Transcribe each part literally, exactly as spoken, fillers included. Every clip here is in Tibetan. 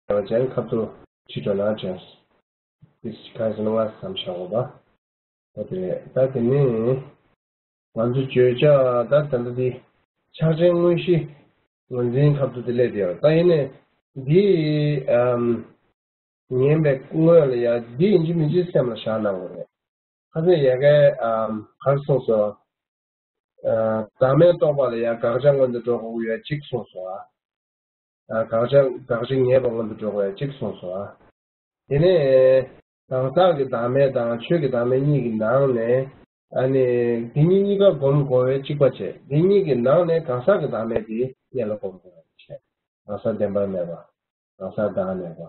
བ་ཅན་ཁ་ཐུག་ཕྱི་འགྲོ་ན་ཅན། དེ་ག་ཟེར་ན་ང་བསམ་བཞག་འོ་བ། ད་དེ་རེད། ད་དེ་ནི་ང་ཚོ་བརྗོད་བྱ་ད་ད་ལྟ་དེ་ཕྱག་ཆེན་དངོས་གཞི་ངོས་འཛིན་ཁ་ཐུག་དེ་སླེབས་ཡོད། ད་ཡིན་ནའི་འདི་ཉན་པའི་སྔོན་ལ་ཡང་འདི་ཡིན་གཅིག་མིན་གཅིག་སེམས་ལ་བཞག་གནང་དགོས་རེད། ཁ་སང་ཡ་གའི་གར་སོང་སོང་། བདག་མེད་རྟོགས་པ་ལ་ཡང་དགག་བྱ་སྔོན་དུ་འགྲོ་དགོས་ཀྱི་ཡོད་གཅིག་གསུངས་སོང་ཨ། དགག་བྱ་དགག་བྱ་ངེས་པ་སྔོན་དུ་འགྲོ་དགོས་ཡོད་གཅིག་གསུངས་སོང་ཨ། དེ་ནས་གང་ཟག་གི་བདག་མེད་དང་ཆོས་ཀྱི་བདག་མེད་གཉིས་ཀྱི་ནང་ནས་ཨ་ནི་འདི་གཉིས་གཉིས་ཀ་སྒོམ་དགོས་པའི་གཅིག་པ་བྱས། འདི་གཉིས་ཀྱི་ནང་ནས་གང་ཟག་གི་བདག་མེད་དེ་སྔོན་ལ་སྒོམ་དགོས་པ་བྱས། གང་ཟག་བདེན་པར་མེད་པ། གང་ཟག་བདག་མེད་པ།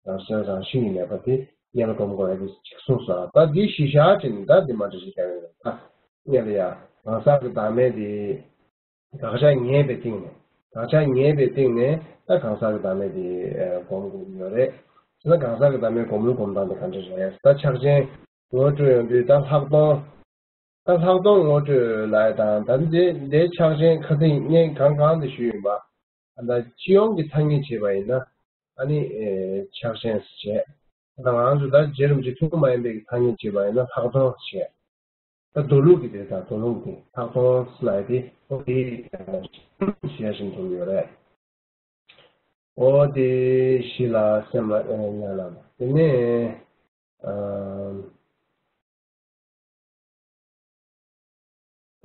རང་གསལ་རང་བཞིན་གྱིས་མེད་པ་དེ་སྔོན་ལ་སྒོམ་དགོས་ཡ་དེ་གཅིག་གསུངས་སོང་། ད་འདི་གཞི་བཞག་བྱས་ནས་ད་འདི་མ་འདྲ་ཞིག་ཀྱང་ཡོད་རེད། ད་སྔོན་ལ་ཡ་གང་ཟག་གི་བདག་མེད་དེ་དགག་བྱ་ངེས་པའི་སྟེང་ནས། དགག་བྱ་ངེས་པའི་སྟེང་ནས་ད་གང་ཟག་གི་བདག་མེད་དེ་སྒོམ་དགོས་ཀྱི་ཡོད་རེད། བྱས་ན་གང་ཟག་གི་བདག་མེད་སྒོམ་ལུགས་སྒོམ་སྟངས་དེ་ག་འདྲ་རེད། ད་ཕྱག་ཆེན་ངོ་སྤྲོད་ཡོང་དུས་ད་ལྷག་མཐོང་། ད་ལྷག་མཐོང་ངོ་སྤྲོད་ལབ་ཡ་དང་ད་འདི་འདིའི་ཕྱག་ཆེན་ཁ་སང་ངས་གང་གང་དུ་ཞུས་ཡིན་པ། ཨ་ད་སྤྱི་ཡོངས་ཀྱི་ཐ་སྙད་བྱས་པ་ཡིན་ན་ཨ་ནི་ཨེ་ཕྱག་ཆེན་ཟེར་བྱས། ད་ང་ཚོ་ད་རྗེ་རིན་པོ་ཆེ་ཐུན་མོང་མ་ཡིན་པའི་ཐ་སྙད་བྱས་པ་ཡིན་ན་ལྷག་མཐོང་ཟེར་བྱས། ད་མདོ་ལུགས་ཀྱི་དེ་དང་མདོ་ལུགས་ཀྱི་ལྷག་མཐོང་ལབ་ཡ་དེ་ཨོ་དེ་ཞེས་བཞིན་དུ་ཡོད་རེད། ཨོ་དེ་གཞི་ལ་སེམས་ལ་ཨེ་ཉར་ལ་དེ་ནས་ཨ།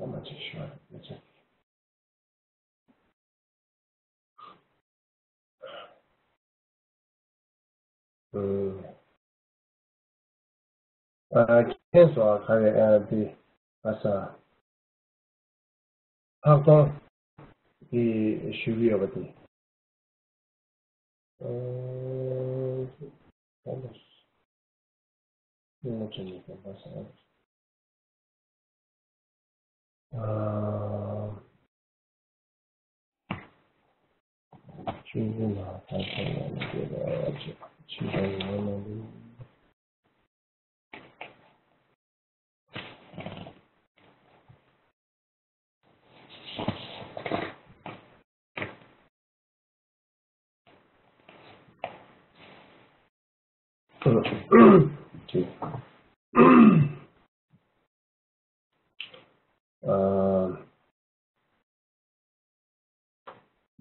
ཨ་མ་ཅིག་ཤོད་ཨ་ཅག་ཨ། མཁྱེན་སོང་ཨ། ག་རེ་ཨ་འདི་ཨ་ས། ལྷག་མཐོང་གི་ཞུ་གི་ཡོད་པ་དེ། ཨ། ཨ། ཨ།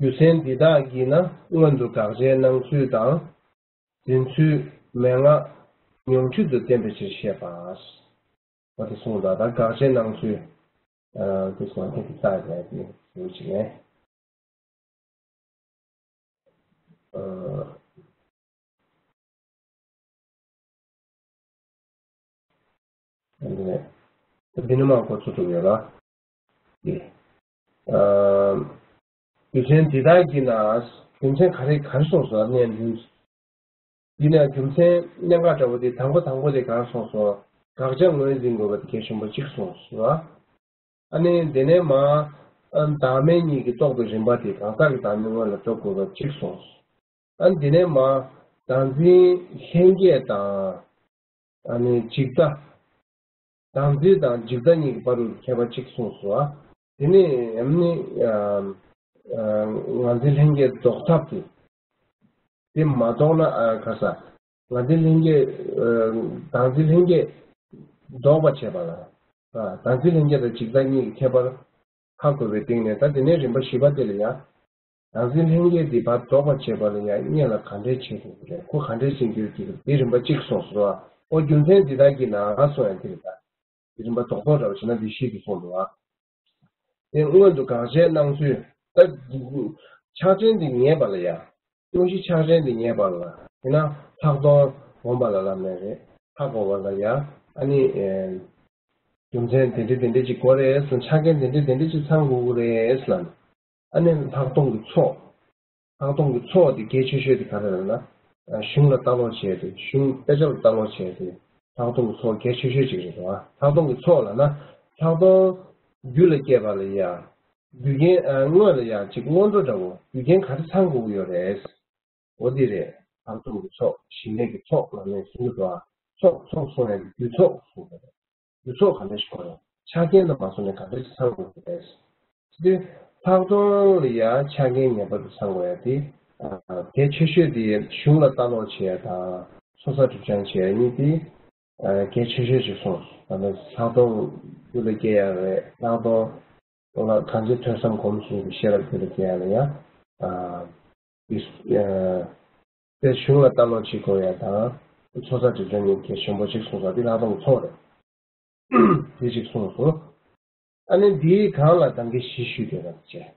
རྒྱུ་མཚན་འདི་དག་གིས་ན་སྔོན་དུ་དགག་བྱའི་སྣང་ཚུལ་དང་། འཛིན་ཚུལ་མན་ངག་ཉུང་འཕྲི་དུ་བསྟན་པའི་ཕྱིར་བཤད་པ། འོ་དེ་གསུངས་པ་དང་དགག་བྱའི་སྣང་ཚུལ། ཨ། དེ་གསུངས་པ་དེ་དག་ཡང་དེ་ཞུ་བྱས་ནས། ཨ། འདི་ནས་འདི་ནས་མར་འགོ་ཚུགས་ཐུབ་ཡོད་ལ། ཨ། རྒྱུ་མཚན་འདི་དག་གིས་ན། རྒྱུ་མཚན་ག་རེ་ག་རེ་གསུངས་སོང་། གནས་འདི་ནས་རྒྱུ་མཚན་གནད་འགག་འདྲ་བོ་དེ་དང་པོ་དང་པོ་དེ་ག་རེ་གསུངས་སོང་། དགག་བྱ་ངོས་འཛིན་དགོས་པ་དེ་གལ་ཆེན་པོ་གཅིག་གསུངས་སོང་། ཨ་ནི་དེ་ནས་མར་ཨ་བདག་མེད་གཉིས་ཀྱི་རྟོགས་པའི་རིམ་པ་དེ་གང་ཟག་གི་བདག་མེད་སྔོན་ལ་འགྲོ་དགོས་པ་གཅིག་གསུངས་སོང་། ཨ་ནི་དེ་ནས་མར་བདག་འཛིན་ལྷན་སྐྱེས་དང་། ཨ་ནི་འཇིག་ལྟ། བདག་འཛིན་དང་འཇིག་ལྟ་གཉིས་ཀྱི་བར་དུ་ཁྱད་པར་གཅིག་གསུངས་སོང་། ཨ། དེ་ནས་ཨ་ནི་ཨ་ཨ་ངར་འཛིན་ལྷན་སྐྱེས་ལྡོག་ཐབས་དེ། དེ་མ་ལྡོག་ན། ཨ། ག་ས། ངར་འཛིན་ལྷན་སྐྱེས། ཨ། བདག་འཛིན་ལྷན་སྐྱེས་ལྡོག་པར་བྱེད་པ་ལ། ཨ། བདག་འཛིན་ལྷན་སྐྱེས་དང་འཇིག་ལྟ་གཉིས་ཀྱི་ཁྱད་པར་ཧ་གོ་བའི་སྟེང་ནས། ད་དེ་ནས་རིམ་པ་བཞི་པ་དེ་ལ་ཡང་། བདག་འཛིན་ལྷན་སྐྱེས་འདི་བར་ལྡོག་པར་བྱེད་པ་ལ་ཡང་སྔོན་ལ་ག་འདྲས་བྱེད་དགོས་ཀྱི་རེད། ཁོ་ག་འདྲས་བྱེད་རྒྱུ་ཡོད་ཀྱི་རེད། དེ་རིམ་པ་གཅིག་གསུངས་སོང་། ཨོ་རྒྱུ་མཚན་འདི་དག་གིས་ན་གསུངས་ཡ་དེ་རེད། ད་དེ་རིམ་པ་རྡོག་རྡོག་འདྲ་བོ་བྱས་ན་འདི་བཞི་དེ་གསུངས་འདུག་ཨ། དེ་སྔོན་དུ་དགག་བྱའི་སྣང་ཚུལ། ད་ཕྱག་ཆེན་འདི་ངེས་པ་ལ་ཡ། དངོས་གཞི་ཕྱག་ཆེན་འདི་ངེས་པ་ལ། ཡིན་ན་ལྷག་མཐོང་སྒོམ་པ་ལ་ལབ་ནས་རེད། ཧ་གོ་བ་ལ་ཡ། ཨ་ནི། ཨེ། རྒྱུ་མཚན་དེ་འདྲ་དེ་འདྲ་ཅིག་དགོས་རེད་ཟེར། ཆ་རྐྱེན་དེ་འདྲ་དེ་འདྲ་ཅིག་ཚང་དགོས་ཀྱི་རེད་ཟེར་ལབ་ནས། ཨ་ནི་ལྷག་མཐོང་གི་ཚོགས། ལྷག་མཐོང་གི་ཚོགས་དེ་གལ་ཆེ་ཤོས་དེ་ག་རེ་རེད་ལབ་ན། གཞུང་ལ་ལྟ་ཀློག་བྱས་ཏེ། གཞུང་དཔེ་ཆ་ལ་ལྟ་ཀློག་བྱས་ཏེ། ལྷག་མཐོང་གི་ཚོགས་གལ་ཆེ་ཤོས་ཅིག་རེད་དོ། ལྷག་མཐོང་གི་ཚོགས་ལབ་ན། ལྷག་མཐོང་རྒྱུད་ལ་སྐྱེས་པ་ལ་ཡ། རྒྱུ་རྐྱེན། ཨ། སྔོན་ལ་ཡ་ཅིག་སྔོན་འགྲོ་འདྲ་བོ་རྒྱུ་རྐྱེན་ག་རེ་ཚང་དགོས་ཀྱི་ཡོད་རེད། འོ་འདི་རེད། ལྷག་མཐོང་གི་ཚོགས། ཞི་གནས་ཀྱི་ཚོགས་ལབ་ནས་གསུང་གི་འདུག་ཨ། ཚོགས་ཚོགས་གསུང་ཡ་དེ་རྒྱུ་ཚོགས་གསུང་གི་རེད། རྒྱུ་ཚོགས་ག་འདྲ་ཞིག་དགོས་རེད། ཆ་རྐྱེན་དང་མ་བཟུང་ནས་ག་འདྲ་ཞིག་ཚང་དགོས་ཀྱི་རེད། དེ་ལྷག་མཐོང་ལ་ཡ་ཆ་རྐྱེན་ངེས་པར་དུ་ཚང་དགོས་ཡ་དེ། གལ་ཆེ་ཤོས་དེ་གཞུང་ལ་ལྟ་ཀློག་བྱེད་ཡ་དང་ཚོགས་བསགས་སྒྲིབ་སྦྱང་བྱེད་ཡ་གཉིས་དེ་གལ་ཆེ་ཤོས་ཅིག་གསུངས་སོང་། ད་ནི་ལྷག་མཐོང་རྒྱུད་ལ་སྐྱེ་ཡ་རེད། ལྷག་མཐོང་ལ་གང་ཅི་ཐོས་བསམ་སྒོམ་གསུམ་གྱི་ཤེས་རབ་རྒྱུད་ལ་སྐྱེ་ཡ་ལ་ཡ། དེ་གཞུང་ལ་ལྟ་ཀློག་བྱེད་དགོས་ཡ་དང་ཚོགས་བསགས་སྒྲིབ་སྦྱང་གཉིས་གལ་ཆེན་པོ་ཅིག་གསུངས་སོང་། དེ་ལྷག་མཐོང་གི་ཚོགས་རེད། དེ་ཅིག་གསུངས་སོང་། ཨ་ནི་འདིའི་སྒང་ལ་གདམས་ངག་བཞི་ཞུས་དེ་རེད་བྱས།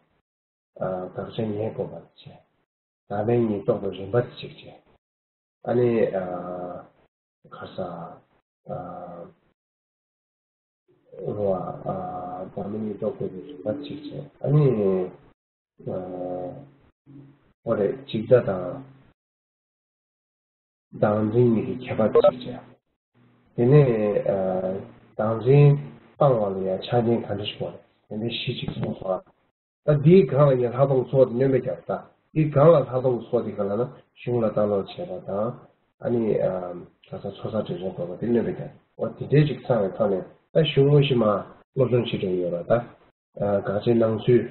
དགག་བྱ་ཉེར་དགུ་པ་བྱས། བདག་མེད་གཉིས་རྟོགས་པའི་རིམ་པ་དེ་ཅིག་བྱས། ཨ་ནི། ཁ་ས། རོ། བདག་མེད་གཉིས་རྟོགས་པའི་རིམ་པ་ཅིག་བྱས། ཨ་ནི། ཨོ་རེད། འཇིག་ལྟ་དང་། བདག་འཛིན་གཉིས་ཀྱི་ཁྱད་པར་ཅིག་བྱས། དེ་ནས། བདག་འཛིན་སྤང་བ་ལ་ཡང་ཆ་རྐྱེན་ག་འདྲ་ཞིག་དགོས་རེད། དེ་འདྲའི་གཞི་ཅིག་གསུངས་སོང་ཨ། ད་འདིའི་སྒང་ལ་ངས་ལྷག་མཐོང་ཚོགས་དེ་སྣོན་པ་རྒྱག་ད། འདིའི་སྒང་ལ་ལྷག་མཐོང་ཚོགས་དེ་ག་ལ་ན་གཞུང་ལ་ལྟ་ཀློག་བྱས་པ་དང་། ཨ་ནི། ཨམ། ད་ལྟ་ཚོགས་བསགས་སྒྲིབ་སྦྱང་དགོས་པ་དེ་སྣོན་པ་རྒྱག་འོ་དེ་འདྲའི་ཅིག་ཚང་བའི་ཐོག་ནས་ད་གཞུང་དངོས་གཞི་མ་སློབ་སྦྱོང་བྱེད་འདྲ་ཡོད་ར་ད། དགག་བྱའི་སྣང་ཚུལ།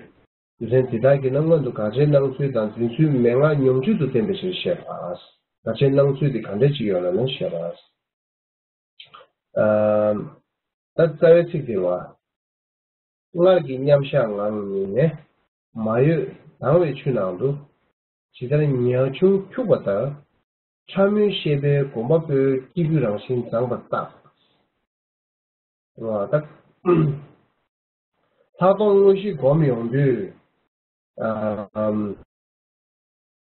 རྒྱུ་མཚན་དེ་དག་གི་ནང་སྔོན་དུ་དགག་བྱའི་སྣང་ཚུལ་དང་འཛིན་ཚུལ་མན་ངག་ཉུང་བཅུད་དུ་བསྟན་པའི་ཕྱིར་བཤད་པ། དགག་བྱའི་སྣང་ཚུལ་དེ་ག་འདྲ་ཅིག་ཡོད་ལ་ན་བཤད་པ། ཨམ། ད་རྩ་བའི་ཚིག་དེ་བ། སྔར་གྱི་མཉམ་གཞག་ངང་ཉིད་ནས། མ་གཡོས་དྭངས་པའི་ཆུ་ནང་དུ། ཇི་ལྟར་ཉ་ཆུང་འཁྱུག་པ་ལྟར། ཕྲ་མོའི་ཤེས་པས་སྒོམ་པ་པོའི་སྐྱེས་བུའི་རང་བཞིན་མཛངས་པར་བརྟག་ད། ལྷག་མཐོང་དངོས་གཞི་སྒོམ་ཡོང་དུས། ཨམ།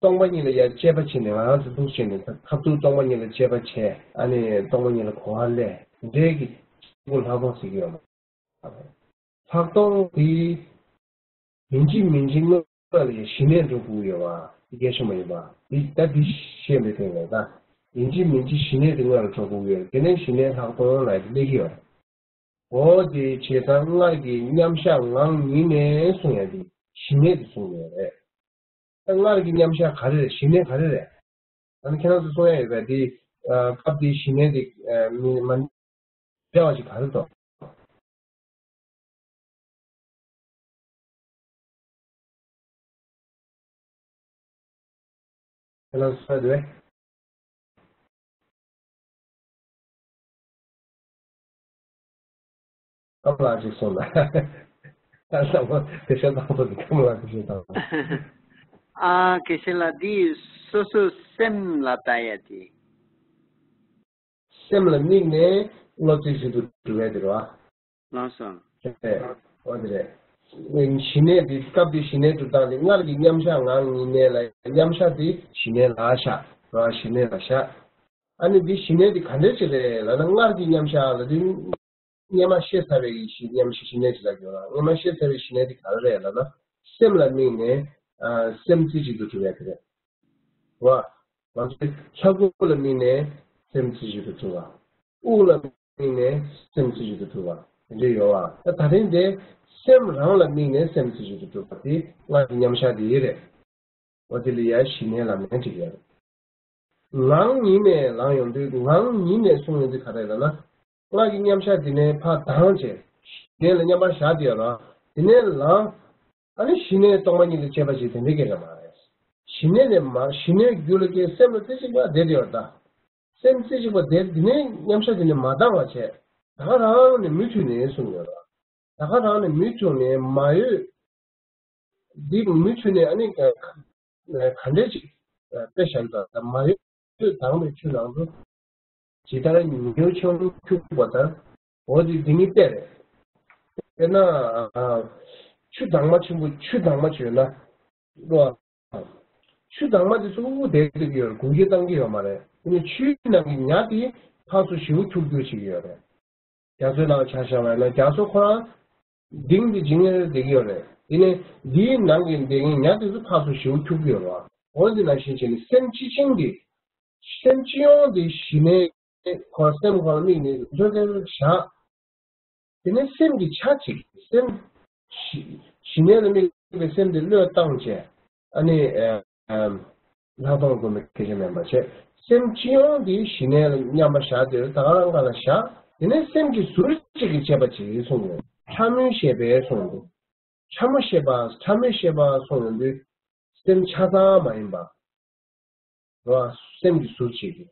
སྟོང་པ་ཉིད་ལ་ཡར་དཔྱད་པ་བྱས་ནས་ང་རང་ཚོ་འདུག་བྱས་ནས་ཁ་ཐུག་སྟོང་པ་ཉིད་ལ་དཔྱད་པ་བྱས། ཨ་ནི་སྟོང་པ་ཉིད་ལ་གོ་བ་ལས་འདྲའི་གི་ལྷག་མཐོང་ཟེར་གྱི་ཡོད་མ་རེད། ལྷག་མཐོང་དེ་ཡིན་གཅིག་མིན་གཅིག་སྔོན་ལ་ཞི་གནས་འགྲོ་དགོས་ཡོད་པ་དེ་སྐད་ཆ་མ་ཡིན་པ་འདི་ད་འདི་ཤེས་མི་ཐུབ་ལ་ད། ཡིན་གཅིག་མིན་གཅིག་ཞི་གནས་དེ་སྔོན་ལ་འགྲོ་དགོས་ཡོད། དེ་ནས་ཞི་གནས་ལྷག་མཐོང་ལ་སླེབས་ཀྱི་ཡོད་རེད། འོ་དེ་བྱས་ཙང་སྔར་གྱི་མཉམ་གཞག་ངང་ཉིད་ནས་གསུང་ཡ་དེ་ཞི་གནས་དེ་གསུང་གི་ཡོད་རེད། ད་སྔར་གྱི་མཉམ་གཞག་ག་རེ་རེད། ཞི་གནས་ག་རེ་རེད། ད་ནི་ཁྱེད་རང་ཚོ་གསུང་ཡ་ཡོད་པས་དེ། སྐབས་དེའི་ཞི་གནས་དེ་མི་མ་འདྲ་བ་ཞིག་ག་རེ་འདུག་ཁྱེད་རང་ཚོ་དེ། ཀམ་ལགས་ཅིག་སོང་ན། ད་ལྟ་བ་དེ་ཤ་ཐང་པོ་དེ་ཀམ་ལགས་ཅིག་ཤ་ཐང་པོ། ཨ་དགེ་བཤེས་ལགས་འདི་སོ་སོའི་སེམས་ལ་ལྟ་ཡ་དེ། སེམས་ལ་དམིགས་ནས་བློ་རྩེ་གཅིག་ཏུ་སྒྲུབ་ཡ་དེ་རེད་བ། ལགས་སོ། རེད། འོ་དེ་རེད། ཞི་གནས་དེ་སྐབས་དེ་ཞི་གནས་སྒྲུབ་སྟངས་དེ་སྔར་གྱི་མཉམ་གཞག་ངང་ཉིད་གནས་ལ་མཉམ་གཞག་དེ་ཞི་གནས་ལ་བཞག་རེད་བ། ཞི་གནས་ལ་བཞག་ཨ་ནི་འདི་ཞི་གནས་འདི་ག་འདྲ་ཞིག་རེད་ལབ་ན། སྔར་གྱི་མཉམ་བཞག་ལ་འདི་སྔོན་མ་ཤེས་ཚར་བའི་ཞི་མཉམ་ཞི་གནས་ཞིག་ལབ་ཀྱི་ཡོད་ལ། སྔོན་མ་ཤེས་ཚར་བའི་ཞི་གནས་འདི་ག་རེ་རེད་ལབ་ན། སེམས་ལ་དམིགས་ནས་ཨ་སེམས་རྩེ་གཅིག་ཏུ་གྲུབ་ཡ་དེ་རེད་བ། ང་ཚོའི་ལྷ་སྐུ་ལ་དམིགས་ནས་སེམས་རྩེ་གཅིག་ཏུ་གྲུབ་པ། དབུགས་ལ་དམིགས་ནས་སེམས་རྩེ་གཅིག་ཏུ་གྲུབ་པ་དེ་འདྲ་ཡོད་བ། ད་ད་རིང་དེ་སེམས་རང་ལ་དམིགས་ནས་སེམས་རྩེ་གཅིག་ཏུ་གྲུབ་པ་དེ་སྔར་གྱི་མཉམ་བཞག་དེ་རེད། འོ་དེ་ལ་ཡ་ཞི་གནས་ལ་མེད་འགྲིག་ཡ་རེད། ངང་ཉིད་ནས་ལངས་ཡོང་དུས། ངང་ཉིད་ནས་གསུང་ཡོང་དུས་ག་རེ་ལབ་ན། སྔར་གྱི་མཉམ་བཞག་དེ་ནས་ཕར་ལྡང་བྱས་ཞི་གནས་ལ་མཉམ་པར་བཞག་དེ་ཡོད་ར། དེ་ནས་ལངས། ཨ་ནི་ཞི་གནས་སྟོང་པ་ཉིད་ལ་དཔྱད་པ་བྱེད་དེ་འདྲའི་སྐད་ཆ་མ་རེད། ཞི་གནས་ནས་མ་ཞི་གནས་རྒྱུད་ལ་སྐྱེས་སེམས་ལ་རྩེ་གཅིག་པ་བསྡད་དེ་ཡོད་ར་ད། སེམས་རྩེ་གཅིག་པ་བསྡད་དེ་ནས་མཉམ་བཞག་དེ་ནས་མ་ལྡང་བ་བྱས། ད་ག་རང་ནས་མུ་མཐུད་ནས་གསུངས་ཡོད་ར། ད་ག་རང་ནས་མུ་མཐུད་ནས་མ་གཡོས། འདི་མུ་མཐུད་ནས་ཨ་ནི་ག་ག་འདྲས་ཅིག་དཔེ་བཞག་ད་ད་མ་གཡོས་དྭངས་པའི་ཆུ་ནང་དུ་ཇི་ལྟར་ཉེའུ་ཆུང་འཁྱུག་པ་ལྟར། འོ་དེ་འདི་ཉིད་དཔེ་རེད། དཔེར་ན་ཆུ་དྭངས་མ་ཆེན་པོ་ཆུ་དྭངས་མ་ཆེ་ཡོད་ན་རོ། ཆུ་དྭངས་མ་དེ་ཚུར་བསྡད་ཀྱི་ཡོད་རེད། གུག་ཀྱོག་བཏང་གི་ཡོད་མ་རེད། དེ་ནས་ཆུའི་ནང་གི་ཉ་དེ་ཕར་ཚུར་ཞེ་པོ་འཁྱུག་འཁྱུག་བྱེད་ཀྱི་ཡོད་རེད། རྒྱ་མཚོའི་ནང་ཆ་བཞག་པ་ཡིན་ན་རྒྱ་མཚོ་ཁོ་རང་ལྡིང་དེ་ཇི་སྙེད་བསྡད་ཀྱི་ཡོད་རེད། དེ་ནས་འདིའི་ནང་གི་བསྡད་མཁན་ཉ་དེ་ཚོ་ཕར་ཚུར་ཞེ་པོ་འཁྱུག་གི་ཡོད་རེད་བ། འོ་འདི་ནང་བཞིན་བྱས་ནས་སེམས་སྤྱི་ཆིངས་དེ། སེམས་སྤྱི་ཡོངས་དེ་ཞི་གནས་ཁོ་སེམས་ཁོ་ལ་དམིགས་ནས་འདོད་ལྡན་བཞག་དེ་ནས་སེམས་ཀྱི་ཆ་གཅིག་སེམས་ཞི་ཞི་གནས་ལ་དམིགས་པའི་སེམས་དེ་བློས་བཏང་བྱས། ཨ་ནི་ཨ་ཨ་ལྷག་མཐོང་སྒོམ་པའི་སྐད་ཆ་མིན་པ་བྱས། སེམས་སྤྱི་ཡོངས་དེ་ཞི་གནས་ལ་མཉམ་པར་བཞག་སྟེ་ད་ག་རང་ག་ལ་བཞག་དེ་ནས་སེམས་ཀྱི་ཟུར་གཅིག་གི་དཔྱད་པ་བྱེད་གསུངས་ཡོད། ཕྲ་མོའི་ཤེས་པས་གསུངས་འདུག་ཕྲ་མོ་ཤེས་པ་ཕྲ་མོའི་ཤེས་པ་གསུངས་ཡོང་དུས། སེམས་ཆ་ཚང་མ་ཡིན་པ། རེད་བ། སེམས་ཀྱི་ཟུར་བྱེད་ཀྱི།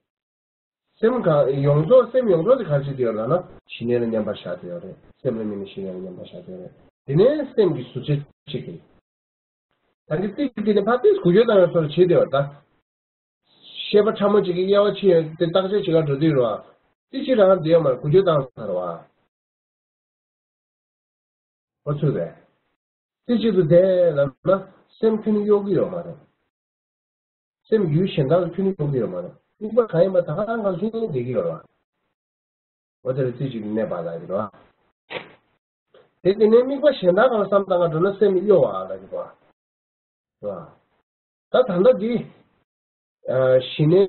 སེམས་གང་ཡོངས་རྫོགས་སེམས་ཡོངས་རྫོགས་དེ་ག་རེ་བྱེད་ཀྱི་ཡོད་ལབ་ན་ཞི་གནས་ལ་མཉམ་པར་བཞག་བསྡད་ཡོད་རེད། སེམས་ལ་དམིགས་ནས་ཞི་གནས་ལ་མཉམ་པར་བཞག་བསྡད་ཡོད་རེད། དེ་ནས་སེམས་ཀྱི་ཟུར་བྱེད་བྱེད་ཀྱི། ད་གི་རྩིས་ཀྱི་དེ་ནས་ཕར་ཏིས་འགུལ་སྐྱོད་བཏང་བའི་བཟོ་འདྲ་བྱེད་བསྡད་ཡོད་ད། ཤེས་པ་ཕྲ་མོ་གཅིག་གིས་དབྱེ་བ་ཕྱེ་ཡོད་དེ་བརྟག་དཔྱད་བྱེད་ག་འགྲོ་དུས་རེད་བ། རྩིས་གཅིག་རང་བསྡད་ཡོད་མ་རེད། འགུལ་སྐྱོད་བཏང་ཚར་བ། ཨོ་ཚུལ་རེད། རྩིས་གཅིག་ཏུ་བསྡད་ལབ་ན་སེམས་ཁྱོན་ནས་གཡོ་གི་ཡོད་མ་རེད། སེམས་ཡུལ་གཞན་དག་ལ་ཁྱོན་ནས་གཡོ་གི་ཡོད་མ་རེད། དམིགས་པ་གང་ཡིན་པ་ད་ག་རང་ག་ལ་ལྷུང་བསྡད་ཀྱི་ཡོད་རེད་བ། ཨོ་དེ་ལ་རྩིས་གཅིག་ཏུ་གནས་པ་ལབ་ཀྱི་རེད་བ། དེ་དེ་ནས་དམིགས་པ་གཞན་དག་ག་ལ་བསམ་བཏང་ག་འགྲོ་ན་སེམས་གཡོ་བ་ལབ་ཀྱི་རེད་བ། རེད་བ། ད་ད་ལྟ་འདི། ཨ་ཞི་གནས།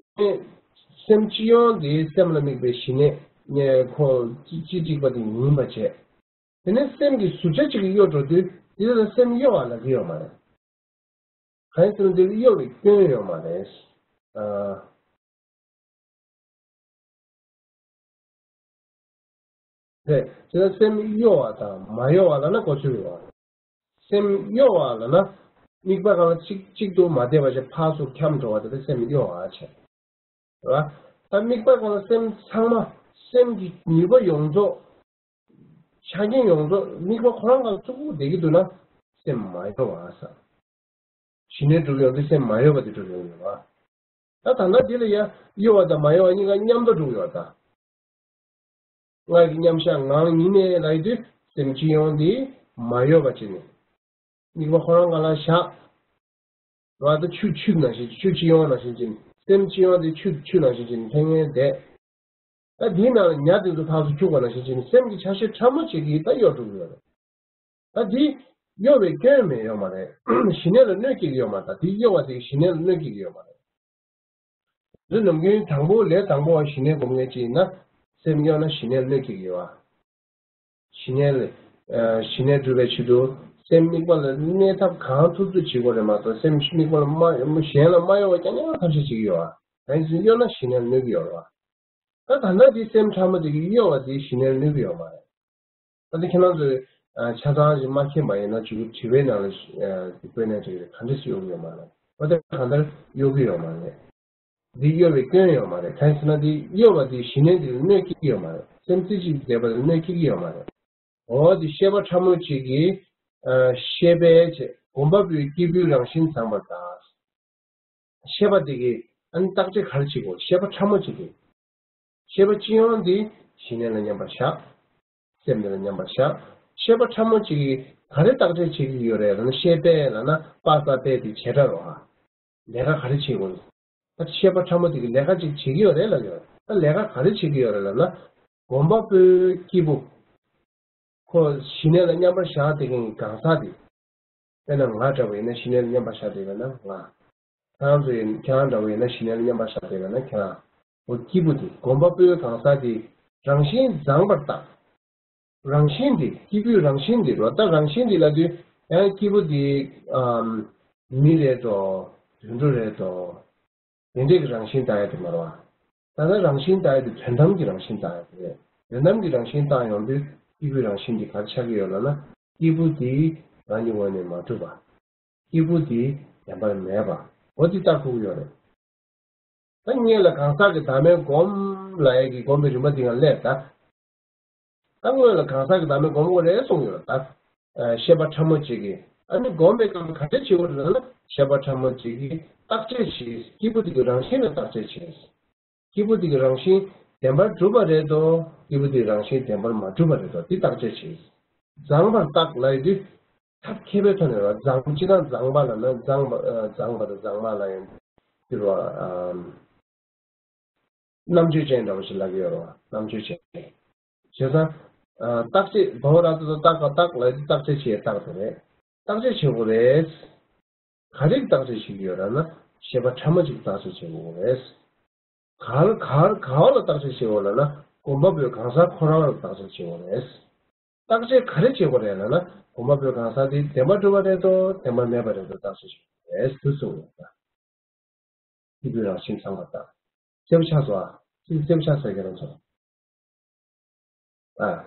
སེམས་སྤྱི་ཡོངས་འདི་སེམས་ལ་དམིགས་པའི་ཞི་གནས་ནས་ཁོ་ཅི་ཅི་གཅིག་པ་དེ་ཡིན་པ་བྱས། དེ་ནས་སེམས་ཀྱི་ཟུར་ཆ་གཅིག་གིས་གཡོ་འགྲོ་དུས་འདི་ལ་སེམས་གཡོ་བ་ལབ་ཀྱི་ཡོད་མ་རེད། གང་ཡིན་ཟེར་ན་འདི་ལ་གཡོ་བའི་སྐྱོན་ཡོད་མ་རེད། ཨ། རེད། དེ་ལ་སེམས་གཡོ་བ་དང་མ་གཡོ་བ་ལབ་ན་གོ་ཚུལ་ཡོད་བ། སེམས་གཡོ་བ་ལབ་ན། དམིགས་པ་གང་ལ་གཅིག་གཅིག་ཏུ་མ་བསྡད་པ་ཞིག་ཕར་ཚུར་འཁྱམས་འགྲོ་བ་དེ་ལ་སེམས་གཡོ་བ་བྱས། རེད་བ། ད་དམིགས་པ་གང་ལ་སེམས་ཚང་མ་སེམས་ཀྱི་ནུས་པ་ཡོངས་རྫོགས། ཆ་རྐྱེན་ཡོངས་རྫོགས་དམིགས་པ་ཁོ་རང་གང་ལ་བཙུགས་བསྡད་ཀྱི་འདུག་ན་སེམས་མ་གཡོ་བ་ས། ཞི་གནས་སྒྲུབ་ཡོང་དུས་སེམས་མ་གཡོ་བ་དེ་སྒྲུབ་ཡོང་གི་ཡོད་བ། ད་ད་ལྟ་འདི་ལ་ཡང་གཡོ་བ་དང་མ་གཡོ་བ་གཉིས་ཀ་མཉམ་དུ་འགྲོ་གི་ཡོད་ད། སྔར་གྱི་མཉམ་བཞག་ངང་ཉིད་ནས་ལབ་ཡོང་དུས་སེམས་སྤྱི་ཡོངས་འདི་མ་གཡོ་བ་བྱས་ནས། དམིགས་པ་ཁོ་རང་གང་ལ་བཞག་རེད་བ། ད་ཆུ་ཆུ་ནང་བཞིན་ཆུ་སྤྱི་ཡོངས་ནང་བཞིན་བྱས་ནས་སེམས་སྤྱི་ཡོངས་འདི་ཆུ་ཆུ་ནང་བཞིན་བྱས་ནས་ལྷང་ངེར་བསྡད། ད་འདིའི་ནང་ལ་ཉ་དེ་ཚོ་ཕར་ཚུར་འཁྱུག་པ་ནང་བཞིན་བྱས་ནས་སེམས་ཀྱི་ཆ་ཤས་ཕྲ་མོ་གཅིག་གིས་ད་གཡོ་འགྲོ་གི་ཡོད་རེད། ད་འདི་གཡོ་བའི་སྐྱོན་མེད་ཡོད་མ་རེད། ཞི་གནས་ལ་གནོད་སྐྱེལ་གྱི་ཡོད་མ་རེད། ད་འདི་གཡོ་བ་དེ་ཞི་གནས་ལ་གནོད་སྐྱེལ་གྱི་ཡོད་མ་རེད། འདི་ནམ་རྒྱུན་དང་པོ་ལས་དང་པོ་བ་ཞི་གནས་སྒོམ་མཁན་ཅིག་ཡིན་ན་སེམས་གཡོ་ན་ཞི་གནས་ལ་གནོད་སྐྱེལ་གྱི་ཡོད་བ། ཞི་གནས་ལ་ཨ་ཞི་གནས་སྒྲུབ་པའི་ཆེད་དུ་སེམས་དམིགས་པ་ལ་གནས་ཐབས་གང་ཐུབ་ཐུབ་བྱེད་དགོས་རེད་མ་གཏོགས་སེམས་དམིགས་པ་ལ་མ་གཞན་ལ་མ་གཡོ་བ་རྐྱང་རྐྱང་ཐབས་ཤེས་བྱེད་ཀྱི་ཡོད་བ། གང་ཡིན་ཟེར་ན་གཡོ་ན་ཞི་གནས་ལ་གནོད་ཀྱི་ཡོད་རེད་བ། ད་ད་ལྟ་འདི་སེམས་ཕྲ་མོ་དེ་གིས་གཡོ་བ་དེ་ཞི་གནས་ལ་གནོད་ཀྱི་ཡོད་མ་རེད། ད་ལྟ་ཁྱེད་རང་ཚོས་ཨ་ཆ་ཚང་ཞིག་མ་མཁྱེན་པ་ཡིན་ན་ཅིག་དྲི་བའི་ནང་ལ་ཨ་བཀོད་ནས་ཅིག་ག་འདྲ་ཞིག་གཡོ་གི་ཡོད་མ་རེད། འོ་དེ་གང་ལྟར་གཡོ་གི་ཡོད་མ་རེད། འདི་གཡོ་བའི་སྐྱོན་ཡོད་མ་རེད། གང་ཡིན་ཟེར་ན་འདི་གཡོ་བ་འདི་ཞི་གནས་འདི་ལ་གནོད་སྐྱེལ་གྱི་ཡོད་མ་རེད། སེམས་རྩེ་གཅིག་བསྡད་པ་ལ་གནོད་སྐྱེལ་གྱི་ཡོད་མ་རེད། འོ་འདི་ཤེས་པ་ཕྲ་མོ་གཅིག་གིས་ཨ་ཤེས་པའི་ཆེད་སྒོམ་པ་པོའི་སྐྱེས་བུའི་རང་བཞིན་ཚང་བར་གདའ། ཤེས་པ་དེ་གིས་ཨ་ནི་བརྟག་དཔྱད་ག་རེ་བྱེད་དགོས། ཤེས་པ་ཕྲ་མོ་གཅིག་གིས། ཤེས་པ་སྤྱི་ཡོངས་འདི་ཞི་གནས་ལ་མཉམ་པར་བཞག་སེམས་འདི་ལ་མཉམ་པར་བཞག་ཤེས་པ་ཕྲ་མོ་གཅིག་གིས་ག་རེ་བརྟག་དཔྱད་བྱེད་ཀྱི་ཡོད་རེད་ལབ་ན། ཤེས་པས་ལབ་ན་པ་ས་པས་དེ་བྱེད་སྒྲ་རོ་ཧ། ལས་ཀ་ག་རེ་བྱེད་དགོས། ད་ཤེས་པ་ཕྲ་མོ་དེ་གིས་ལས་ཀ་ཅིག་བྱེད་ཀྱི་ཡོད་རེད་ལབ་ཡོད། ད་ལས་ཀ་ག་རེ་བྱེད་ཀྱི་ཡོད་རེད་ལབ་ན། སྒོམ་པ་པོའི་སྐྱེས་བུ། ཁོ་ཞི་གནས་ལ་མཉམ་པར་བཞག་བསྡད་མཁན་གྱི་གང་ཟག་དེ། དཔེར་ན་ང་འདྲ་བ་ཡིན་ན་ཞི་གནས་ལ་མཉམ་པར་བཞག་བསྡད་པ་ན་ང་། ཁྱེད་རང་ཚོ་ཡིན་ཁྱེད་རང་འདྲ་བ་ཡིན་ན་ཞི་གནས་ལ་མཉམ་པར་བཞག་བསྡད་པ་ན་ཁྱེད་རང་། འོ་སྐྱེས་བུ་དེ་སྒོམ་པ་པོའི་གང་ཟག་དེ་རང་བཞིན་མཛངས་པར་བརྟག་རང་བཞིན་དེ་སྐྱེས་བུའི་རང་བཞིན་དེ་རོ། ད་རང་བཞིན་དེ་ལབ་དུས་ཡང་སྐྱེས་བུ་དེ་ཨམ་མི་རེད་དོ། དུད་འགྲོ་རེད་དོ། དེ་འདྲས་ཀྱི་རང་བཞིན་བལྟ་ཡ་དེ་མ་རེད་བ། ད་ལྟ་རང་བཞིན་བལྟ་ཡ་དེ་དོན་དམ་གྱི་རང་བཞིན་བལྟ་ཡ་དེ་རེད། དོན་དམ་གྱི་རང་བཞིན་བལྟ་ཡོང་དུས་སྐྱེས་བུའི་རང་བཞིན་དེ་ག་རེ་ཆགས་ཀྱི་ཡོད་ལབ་ན། སྐྱེས་བུ་དེ་རང་གི་ངོས་ནས་མ་གྲུབ་པ། སྐྱེས་བུ་དེ་བདེན་པར་མེད་པ། འོ་དེ་བལྟ་ཐུབ་ཀྱི་ཡོད་རེད། ད་སྔོན་ལ་གང་ཟག་གི་བདག་མེད་སྒོམ་ལབ་ཡ་གི་སྒོམ་པའི་རིམ་པ་འདི་ཡང་སླེབས་ད། ད་སྔོན་ལ་གང་ཟག་གི་བདག་མེད་སྒོམ་དགོས་རེད་གསུངས་ཡོད་ད། ཨ་ཤེས་པ་ཕྲ་མོ་གཅིག་གིས། ཨ་ནི་སྒོམ་པའི་སྐབས་ལ་ག་འདྲ་བྱེད་དགོས་རེད་ལབ་ན། ཤེས་པ་ཕྲ་མོ་གཅིག་གིས་བརྟག་དཔྱད་བྱས། སྐྱེས་བུ་དེ་གི་རང་བཞིན་ལ་བརྟག་དཔྱད་བྱས། སྐྱེས་བུ་དེ་གི་རང་བཞིན་བདེན་པར་གྲུབ་པ་རེད་དོ། སྐྱེས་བུ་དེ་གི་རང་བཞིན་བདེན་པར་མ་གྲུབ་པ་རེད་དོ། དེ་བརྟག་དཔྱད་བྱས། མཛངས་པར་བརྟག་ལབ་ཡོང་དུས། ཐབས་མཁས་པའི་ཐོག་ནས་རོ། མཛངས་སྤྱིར་བཏང་མཛངས་པ་ལབ་ན་མཛངས་པ་ཨ་མཛངས་པ་དང་མཛངས་མ་ལབ་ཡོང་དུས་རོ། ཨམ། རྣམ་དཔྱོད་ཅན་འདྲ་བོ་ཞིག་ལབ་ཀྱི་ཡོད་རེད་བ། རྣམ་དཔྱོད་ཅན། བྱས་ཙང་། ཨ་བརྟག་དཔྱད་བྷ་བ་ར་ཏ་ཏ་བརྟག་པ་བརྟག་ལབ་དུས་བརྟག་དཔྱད་བྱེད་བརྟག་དེ་རེད། བརྟག་དཔྱད་བྱེད་དགོས་རེད། ག་རེ་བརྟག་དཔྱད་བྱེད་ཀྱི་ཡོད་རེད་ན། ཤེས་པ་ཕྲ་མོ་གཅིག་བརྟག་དཔྱད་བྱེད་དགོས་རེད། ག་ལ་ག་ལ་ག་བ་ལ་བརྟག་དཔྱད་བྱེད་དགོས་ལབ་ན། སྒོམ་པ་པོའི་གང་ཟག་ཁོ་རང་ལ་བརྟག་དཔྱད་བྱེད་དགོས་རེད། བརྟག་དཔྱད་ག་རེ་བྱེད་དགོས་རེད་ལབ་ན། སྒོམ་པ་པོའི་གང་ཟག་དེ་བདེན་པར་གྲུབ་པ་རེད་དོ། བདེན་པར་མེད་པ་རེད་དོ། བརྟག་དཔྱད་བྱེད་དགོས་རེད་དུ་གསུངས་ཡོད་ད། སྐྱེས་བུའི་རང་བཞིན་ཚང་བར་བརྟག་གསལ་པོ་ཆགས་སོང་ཨ། ཚིག་གསལ་པོ་ཆགས་སོང་ཁྱེད་རང་ཚོ། ཨ།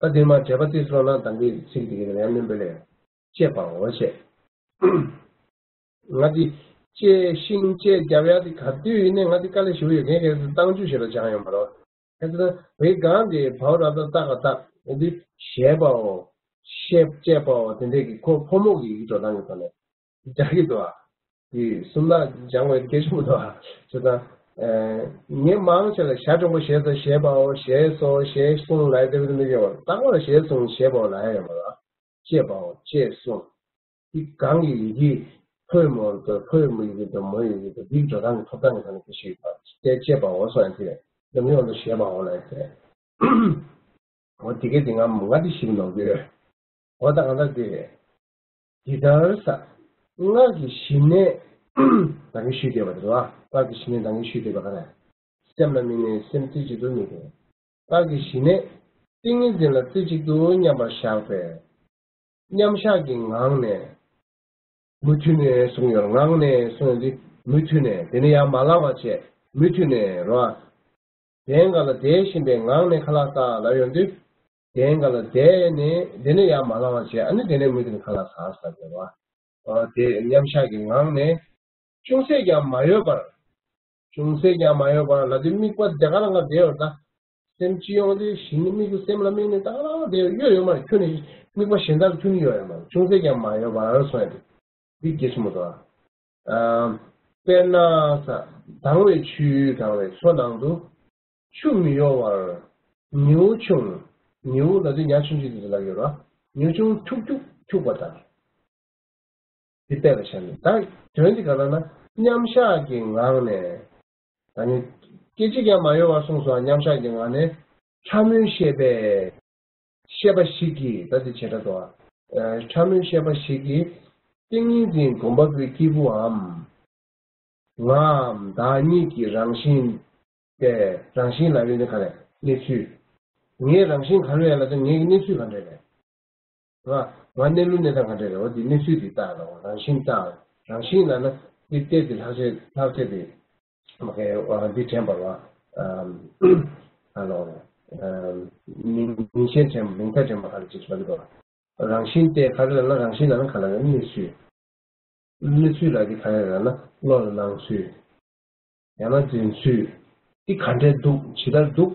ད་འདིར་མ་འགྲེལ་པ་ཏིས་ལོ་ན་དང་གི་ཚིག་འདི་གི་ཡང་སྣོན་པ་ལས་བཅད་པའོ་བཅད། ང་འདི་ ལྕེ་ཤིང་ལྕེ་རྒྱབ་ཡ་དེ་ག་དུས་ཡིན་ནའི་ང་དེ་དཀའ་ལས་ཞེ་པོ་ཡོད། ངས་གལ་སྲིད་རྟགས་འཇུག་ཞེ་དྲག་སྦྱངས་ཡོད་མ་རེད། གལ་སྲིད་བའི་གང་དེ་བའོ་ར་ཏ་ཏ་ག་ཏ་འོ་དེ་བཞད་པའོ། བཤད་བཅད་པའོ། དེ་འདྲས་ཀྱི་ཁོ་ཕོ་མོ་གི་ཡི་གེ་འགྲོ་སྟངས་ཀྱི་ཐོག་ནས་སྦྱར་གྱི་འདུག་ཨ། དེ་སུམ་རྟགས་སྦྱང་བའི་སྐད་ཆ་མི་འདུག་ཨ། བྱས་ཙང་། ངས་མང་ཆེ་ལ་ཞྭ་འགྲེང་བུ་ཞེས་སོ་ཞེས་པའོ་ཞེས་སོ་ཞེས་གསུངས་ལབ་ཡ་དེ་བས་མི་དགོས་པར་རྟག་པར་ཞེས་གསུངས་ཞེས་པའོ་ལབ་ཡ་ཡོད་མ་རེད། ཅེས་པའོ་ཅེས་གསུངས། དེ་གང་གི་ཡི་གེ་ཕོ་མོ་དང་ཕོ་མོ་ཡི་གེ་དང་མོ་ཡི་གེ་དང་འདིའི་འགྲོ་སྟངས་ཀྱི་ཐོབ་ཐང་གི་ཐོག་ནས་དེ་ཞིག་ཡོད་པ། དེ་ཅེས་པའོ་སོགས་ཡང་དེ་རེད། འདི་མི་ཡོང་དུ་ཞེས་པའོ་ལབ་ཡ་དེ་རེད། འོ་དེ་གས་དེ་ང་ང་དེ་ཞིག་ནོར་གྱི་ཡོད། འོ་ད་གང་ལྟར་དེ་རེད། འདི་ལྟར་ས། སྔགས་ཀྱི་གཞི་གནས་ད་གིན་ཞུས་བསྡད་པ་དེ་རེད་བ། སྔགས་ཀྱི་གཞི་གནས་ད་གིན་ཞུས་བསྡད་པ་ག་རེ། སེམས་ལ་དམིགས་ནས་སེམས་རྩེ་གཅིག་ཏུ་དམིགས་ཏེ། སྔགས་ཀྱི་གཞི་གནས་ཏིང་ངེ་འཛིན་ལ་རྩེ་གཅིག་ཏུ་མཉམ་པར་བཞག་པས། མཉམ་བཞག་གི་ངང་ནས། མུ་མཐུད་ནས་གསུངས་ཡོད། ངང་ནས་གསུངས་ཡོད་དུས་མུ་མཐུད་ནས་དེ་ནས་ཡང་མ་ལངས་པ་བྱས་མུ་མཐུད་ནས་རོ། གདན་སྒང་ལ་བསྡད་བཞིན་པའི་ངང་ནས་ཁ་ལག་ཟ་ལབ་ཡོང་དུས། གདན་སྒང་ལ་བསྡད་ནས་དེ་ནས་ཡར་མ་ལངས་པ་བྱས། ཨ་ནི་དེ་ནས་མུ་མཐུད་ནས་ཁ་ལག་ཟ་ཟེར་བ། དེ་མཉམ་བཞག་གི་ངང་ནས། ཅུང་ཟད་ཀྱང་མ་གཡོས་པར། ཅུང་ཟད་ཀྱང་མ་གཡོས་པར་ལབ་དུས་དམིགས་པ་དེ་ག་རང་ག་བསྡད་ཡོད་ད། སེམས་སྤྱི་ཡོངས་དེ་གཞི་ནས་དམིགས་པ་སེམས་ལ་དམིགས་ནས་ད་ག་རང་བསྡད་ཡོད་ཡོད་མ་རེད། ཁྱོན་ནས་དམིགས་པ་གཞན་དག་ལ་ཁྱོན་ནས་གཡོས་ཡོད་མ་རེད། ཅུང་ཟད་ཀྱང་མ་གཡོས་པར་གསུངས་ཡོད་དེ། འདི་གལ་ཆེན་པོ་འདུག་ཨ། དཔེར་ན་ས། དྭངས་བའི་ཆུས་གང་བའི་མཚོ་ནང་དུ། ཆུ་མི་གཡོ་བར། ཉེའུ་ཆུང་། ཉེའུ་ལ་དེ་ཉ་ཆུང་ཆུང་དེ་ལ་ཡོད་ར། ཉེའུ་ཆུང་འཁྱུག་འཁྱུག་འཁྱུག་པ་ལྟར། འདི་དཔེ་ལ་བཞག་ནས་ད་དོན་འདི་ག་ལ་ན་མཉམ་བཞག་གི་ངང་ནས། ད་ནི་སྐད་ཅིག་ཀྱང་མ་གཡོ་བར་གསུངས་སོ། མཉམ་བཞག་གི་ངང་ནས་ཕྲ་མོའི་ཤེས་པས། ཤེས་པ་ཞིག་གིས་ད་དེ་བྱེ་བྲག་ཏུ། ཨ། ཕྲ་མོའི་ཤེས་པ་ཞིག་གིས་ཏིང་ངེ་འཛིན་སྒོམ་པ་པོའི་སྐྱེས་བུའམ། ངའམ་བདག་ཉིད་ཀྱི་རང་བཞིན་ཏེ། རང་བཞིན་ལབ་ཡོད་ནི་ག་རེ། གནས་ཚུལ། ངའི་རང་བཞིན་ག་རེ་ཡིན་ལབ་ན་ངའི་གནས་ཚུལ་ག་འདྲ་རེད། ང་ང་གནས་ལུགས་གནས་སྟངས་ག་འདྲ་རེད། འོ་དེ་གནས་ཚུལ་དེ་བལྟ་ལ། རང་བཞིན་བལྟ། རང་བཞིན་ལབ་ན་དེ་ལྟས་དེ་ལྷག་བཅས་ལྷག་བཅས་དེ་མ་གའི་འོ་འདི་དྲན་པ་ལ། ཨ་ལོ། མིང་མིང་ཤེས་དྲན་མིང་མཐའ་དྲན་པ་ག་རེ་ཅིག་ཟེར་གི་འདུག་རང་བཞིན་ཏེ་ག་རེ་ལབ་ན། རང་བཞིན་ལབ་ན་ག་ལ་ཡང་གནས་ཚུལ། གནས་ཚུལ་ལ་དེ་ག་རེ་ལབ་ན་བློ་ལ་སྣང་ཚུལ། ཡང་ན་འཛིན་ཚུལ། དེ་ག་འདྲས་འདུག་ཇི་ལྟར་འདུག་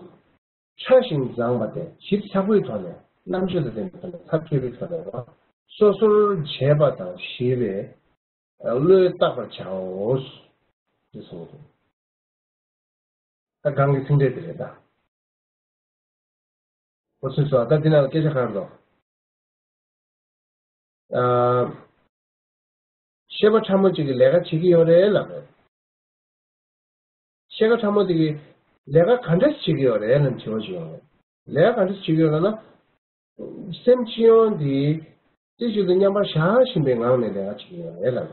ཕྲ་ཞིང་མཛངས་པ་སྟེ་ཞིབ་ཚགས་པོའི་ཐོག་ནས་རྣམ་དཔྱོད་དང་ལྡན་པའི་ཐོག་ནས་ཐག་གཅོད་པའི་ཐོག་ནས་སོ་སོར་འབྱེད་པ་དང་ཞི་བའི་བློས་བརྟག་པར་བྱའོ། ཞེས་གསུངས་སོ། ད་གང་གི་ཚིག་འགྲེལ་དེ་རེད་ད། འོ་ཚོད་སོང་། ད་འདི་ནང་ལ་སྐད་ཆ་ག་རེ་འདུག་ཨ། ཤེས་པ་ཕྲ་མོ་གཅིག་གིས་ལས་ཀ་བྱེད་ཀྱི་ཡོད་རེད་ལབ་རེད། ཤེས་པ་ཕྲ་མོ་དེ་གིས་ལས་ཀ་ག་འདྲ་བྱེད་ཀྱི་ཡོད་རེད་ལབ་དྲི་བ་ཅིག་ཡོང་རེད། ལས་ཀ་ག་འདྲ་བྱེད་ཀྱི་ཡོད་ལབ་ན། སེམས་སྤྱི་ཡོངས་འདི་རྩེ་གཅིག་ཏུ་མཉམ་པར་བཞག་བཞིན་པའི་ངང་ནས་ལས་ཀ་བྱེད་ཀྱི་ཡོད་རེད་ལབ་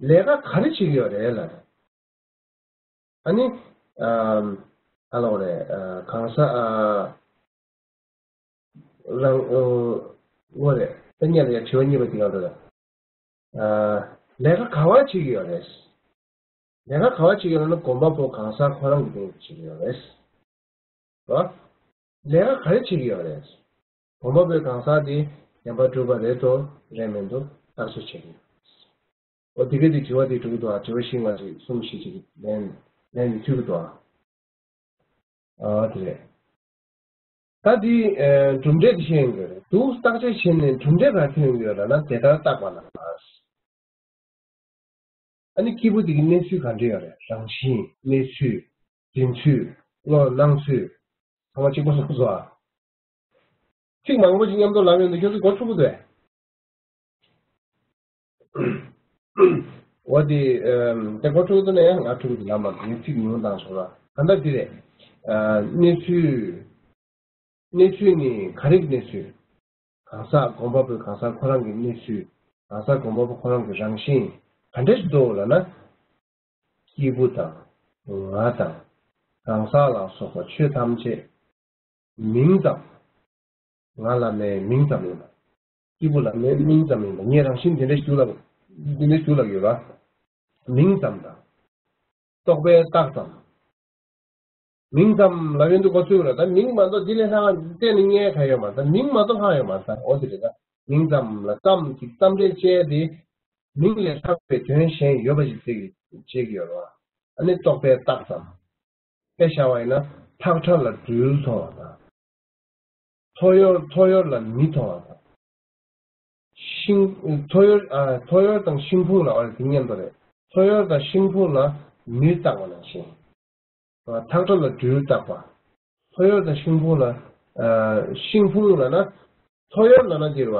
རེད། ལས་ཀ་ག་རེ་བྱེད་ཀྱི་ཡོད་རེད་ལབ་རེད། ཨ་ནི། ཨ། ཨ་ལོ་རེད། ཨ། གང་ཟག་ཨ། རང་། ཨོ། ངོ་རེད། ད་སྔོན་ལ་ཡང་དྲི་བ་གཉིས་པ་དེ་གང་འདྲ་རེད། ཨ། ལས་ཀ་ག་བ་བྱེད་ཀྱི་ཡོད་རེད། ལས་ཀ་ག་བ་བྱེད་ཀྱི་ཡོད་ན་སྒོམ་པ་པོ་གང་ཟག་ཁོ་རང་གི་སྟེང་དུ་བྱེད་ཀྱི་ཡོད་རེད། རོ། ལས་ཀ་ག་རེ་བྱེད་ཀྱི་ཡོད་རེད། སྒོམ་པ་པོའི་གང་ཟག་དེ་བདེན་པར་གྲུབ་པ་རེད་དོ་རེད་མིན་དོ་བརྟག་དཔྱད་བྱེད་ཀྱི་ཡོད་རེད། འོ་དེ་ག་དེ་དྲི་བ་དེ་དྲུག་འདུག་ཨ། དྲི་བ་བཞི་ལྔ་ཞིག་གསུམ་བཞི་ཞིག་ལན་ལན་དེ་ཐུབ་ཀྱི་འདུག་ཨ། ཨ་དེ་རེད། ད་དེ་ཨ་གྲུབ་འབྲས་དེ་ཤེས་ཡོང་གི་རེད་འདུག་བརྟག་དཔྱད་བྱས་ནས་གྲུབ་འབྲས་ག་ཐོན་ཡོང་གི་ཡོད་ལབ་ན་དེ་ལྟར་བརྟག་པ་ལ། ཨ་ནི་སྐྱེས་བུ་དེ་གི་གནས་ཚུལ་ག་འདྲ་ཡོད་རེད། རང་བཞིན། གནས་ཚུལ། འཛིན་ཚུལ། བློ་སྣང་ཚུལ། ཚང་མ་གཅིག་པ་སོང་སོང་ཨ། ཚིག་མང་པོ་ཞིག་མཉམ་དུ་ལབ་ཡོང་དུས་ཁྱོད་ཚོ་མགོ་འཁྲུག་གི་འདུག་ཨེ། འོ་དེ་ཨམ། དེ་མགོ་འཁྲུག་གི་འདུག་ན་ཡང་ང་འཁྲུག་གི་འདུག་ལབ་མ་འདུག་ངས་ཚིག་ཉུང་བཏང་སོང་ལ་གང་ལྟར་འདི་རེད། ཨ། གནས་ཚུལ། གནས་ཚུལ་ནི་ག་རེ་གི་གནས་ཚུལ། གང་ཟག་སྒོམ་པ་པོའི་གང་ཟག་ཁོ་རང་གི་གནས་ཚུལ། གང་ཟག་སྒོམ་པ་པོ་ཁོ་རང་གི་རང་བཞིན་ག་འདྲ་ཞིག་འདུག་ལབ་ན། སྐྱེས་བུ་དང་། ང་དང་། གང་ཟག་ལ་སོགས་པ་ཆོས་ཐམས་ཅད་མིང་ཙམ། ང་ལ་མའི་མིང་ཙམ་ཡིན་པ། སྐྱེས་བུ་ལ་མའི་མིང་ཙམ་ཡིན་པ། ངའི་རང་བཞིན་འདི་འདྲ་ཞིག་ལ། འདི་འདྲ་ཞིག་ལ་ཡོད་ལ། མིང་ཙམ་དང་། རྟོག་པའི་རྟགས་ཙམ། མིང་ཙམ་ལབ་ཡོང་དུས་གོ་ཚོད་རེད། ད་མིང་མ་གཏོགས་འདི་ལས་ལྷག་གཏན་ནས་རྙེད་ག་ཡོད་མ་རེད། ད་མིང་མ་གཏོགས་ལྷག་ཡོད་མ་རེད། ད་འོ་དེ་རེད། ད་མིང་ཙམ་ལ་ཙམ་གཅིག་ཙམ་འདྲེས་བྱས་ཏེ་ མིང་ལས་ལྷག་པའི་དོན་གཞན་ཡོད་པ་ཞིག་བརྩི་གི་བྱེད་ཀྱི་ཡོད་རེད་བ། ཨ་ནི་རྟོག་པས་བཏགས་ཙམ། དཔེ་བཞག་པ་ཡིན་ན་ཐག་ཁྲ་ལ་སྦྲུལ་མཐོང་བ་དང་། ཐོ་ཡོར་ཐོ་ཡོར་ལ་མི་མཐོང་བ་དང་། ཤིང་ཐོ་ཡོར་ཨ་ཐོ་ཡོར་དང་ཤིང་ཕུང་ལ་ཨ་དེ་མཉམ་པ་རེད། ཐོ་ཡོར་དང་ཤིང་ཕུང་ལ་མིར་བཏགས་པ་ནང་བཞིན། ཐག་ཁྲ་ལ་སྦྲུལ་བཏགས་པ། ཐོ་ཡོར་དང་ཤིང་ཕུང་ལ་ཨ་ཤིང་ཕུང་ལ་ན་ཐོ་ཡོར་ལ་ན་འདིར་བ་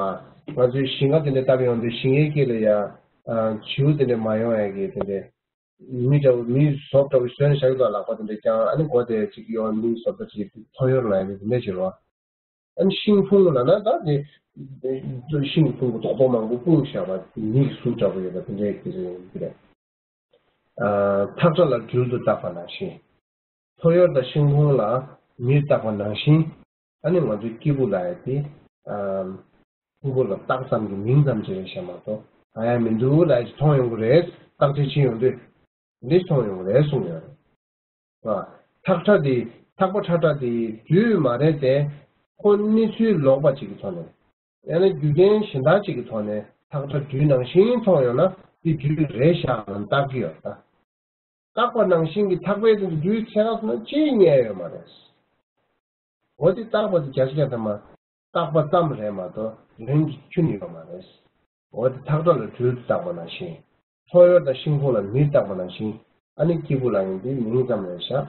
ང་ཚོའི་ཞིང་ཁ་དེ་འདྲ་བཏབ་ཡོང་དུས་ཞིང་ཁའི་དཀྱིལ་ལ་ཡ་ཨ་བྱིའུ་དེ་འདྲ་མ་ཡོང་ཡ་གི་དེ་འདྲ། མི་འདྲ་བོ་མིའི་ཟོབ་འདྲ་བོ་བཟོས་ནས་བཞག་གི་འདུག་ལག་པ་དེ་འདྲ་ཀྱང་ཨ་ནི་མགོ་དེ་ཅིག་ཡོང་མིའི་ཟོབ་འདྲ་ཅིག་ཐོ་ཡོར་ལ་ཡ་གི་དེ་འདྲ་བྱེད་རོགས། ཨ་ནི་ཤིང་ཕུང་ལ་ན་ད་དེ་ཤིང་ཕུང་གི་རྡོག་རྡོག་མང་པོ་སྤུངས་བཞག་པ་མིའི་གཟུགས་འདྲ་བོ་ཡོད་པ་དེ་འདྲའི་དེ་རེད་འདི་རེད། ཐག་ཁྲ་ལ་སྦྲུལ་དུ་བཏགས་པ་ནང་བཞིན། ཐོ་ཡོར་དང་ཤིང་ཕུང་ལ་མིར་བཏགས་པ་ནང་བཞིན། ཨ་ནི་ང་ཚོའི་སྐྱེས་བུ་ལ་ཡ་དེ། སྐྱེས་བུ་ལ་བཏགས་ཙམ་གྱི་མིང་ཙམ་ཅིག་རེད་ཤག་མ་གཏོགས་གང་ཡང་མི་འདུག་ལ་ཡ་ཅིག་མཐོང་ཡོང་གི་རེད། བརྟག་དཔྱད་བྱེད་ཡོང་དུས། འདི་མཐོང་ཡོང་གི་རེད་གསུངས་ཡོད་རེད། ཐག་ཁྲ་དེ་ཐག་པ་ཁྲ་ཁྲ་དེ་སྦྲུལ་མ་རེད་དེ། ཁོ་གནས་ཚུལ་ལོག་པ་ཅིག་གི་ཐོག་ནས། ཡང་ན་རྒྱུ་རྐྱེན་གཞན་དག་ཅིག་གི་ཐོག་ནས་ཐག་ཁྲ་སྦྲུལ་ནང་བཞིན་མཐོང་ཡོང་ན་འདི་སྦྲུལ་རེད་ཤག་ལབ་བརྟག་གི་ཡོད་ད། བརྟག་པ་ནང་བཞིན་གྱི་ཐག་པས་དེ་སྦྲུལ་ཚད་ག་སོང་ན་ཅིའི་ཉེ་ཡོད་མ་རེད། འོ་དེ་བརྟག་པ་དེ་བརྒྱ་ཆ་བརྒྱ་ཐམ་པ་བརྟག་པ་ཙམ་རེད་མ་གཏོགས་ལན་གྱི་ཁྱོན་ནས་ཡོད་མ་རེད། འོ་དེ་ཐག་ཁྲ་ལ་སྦྲུལ་བཏགས་པ་ནང་བཞིན། ཐོ་ཡོར་དང་ཤིང་ཕུང་ལ་མིར་བཏགས་པ་ནང་བཞིན། ཨ་ནི་སྐྱེས་བུ་ལ་ཡང་འདི་མིང་ཙམ་རེད་ཤག་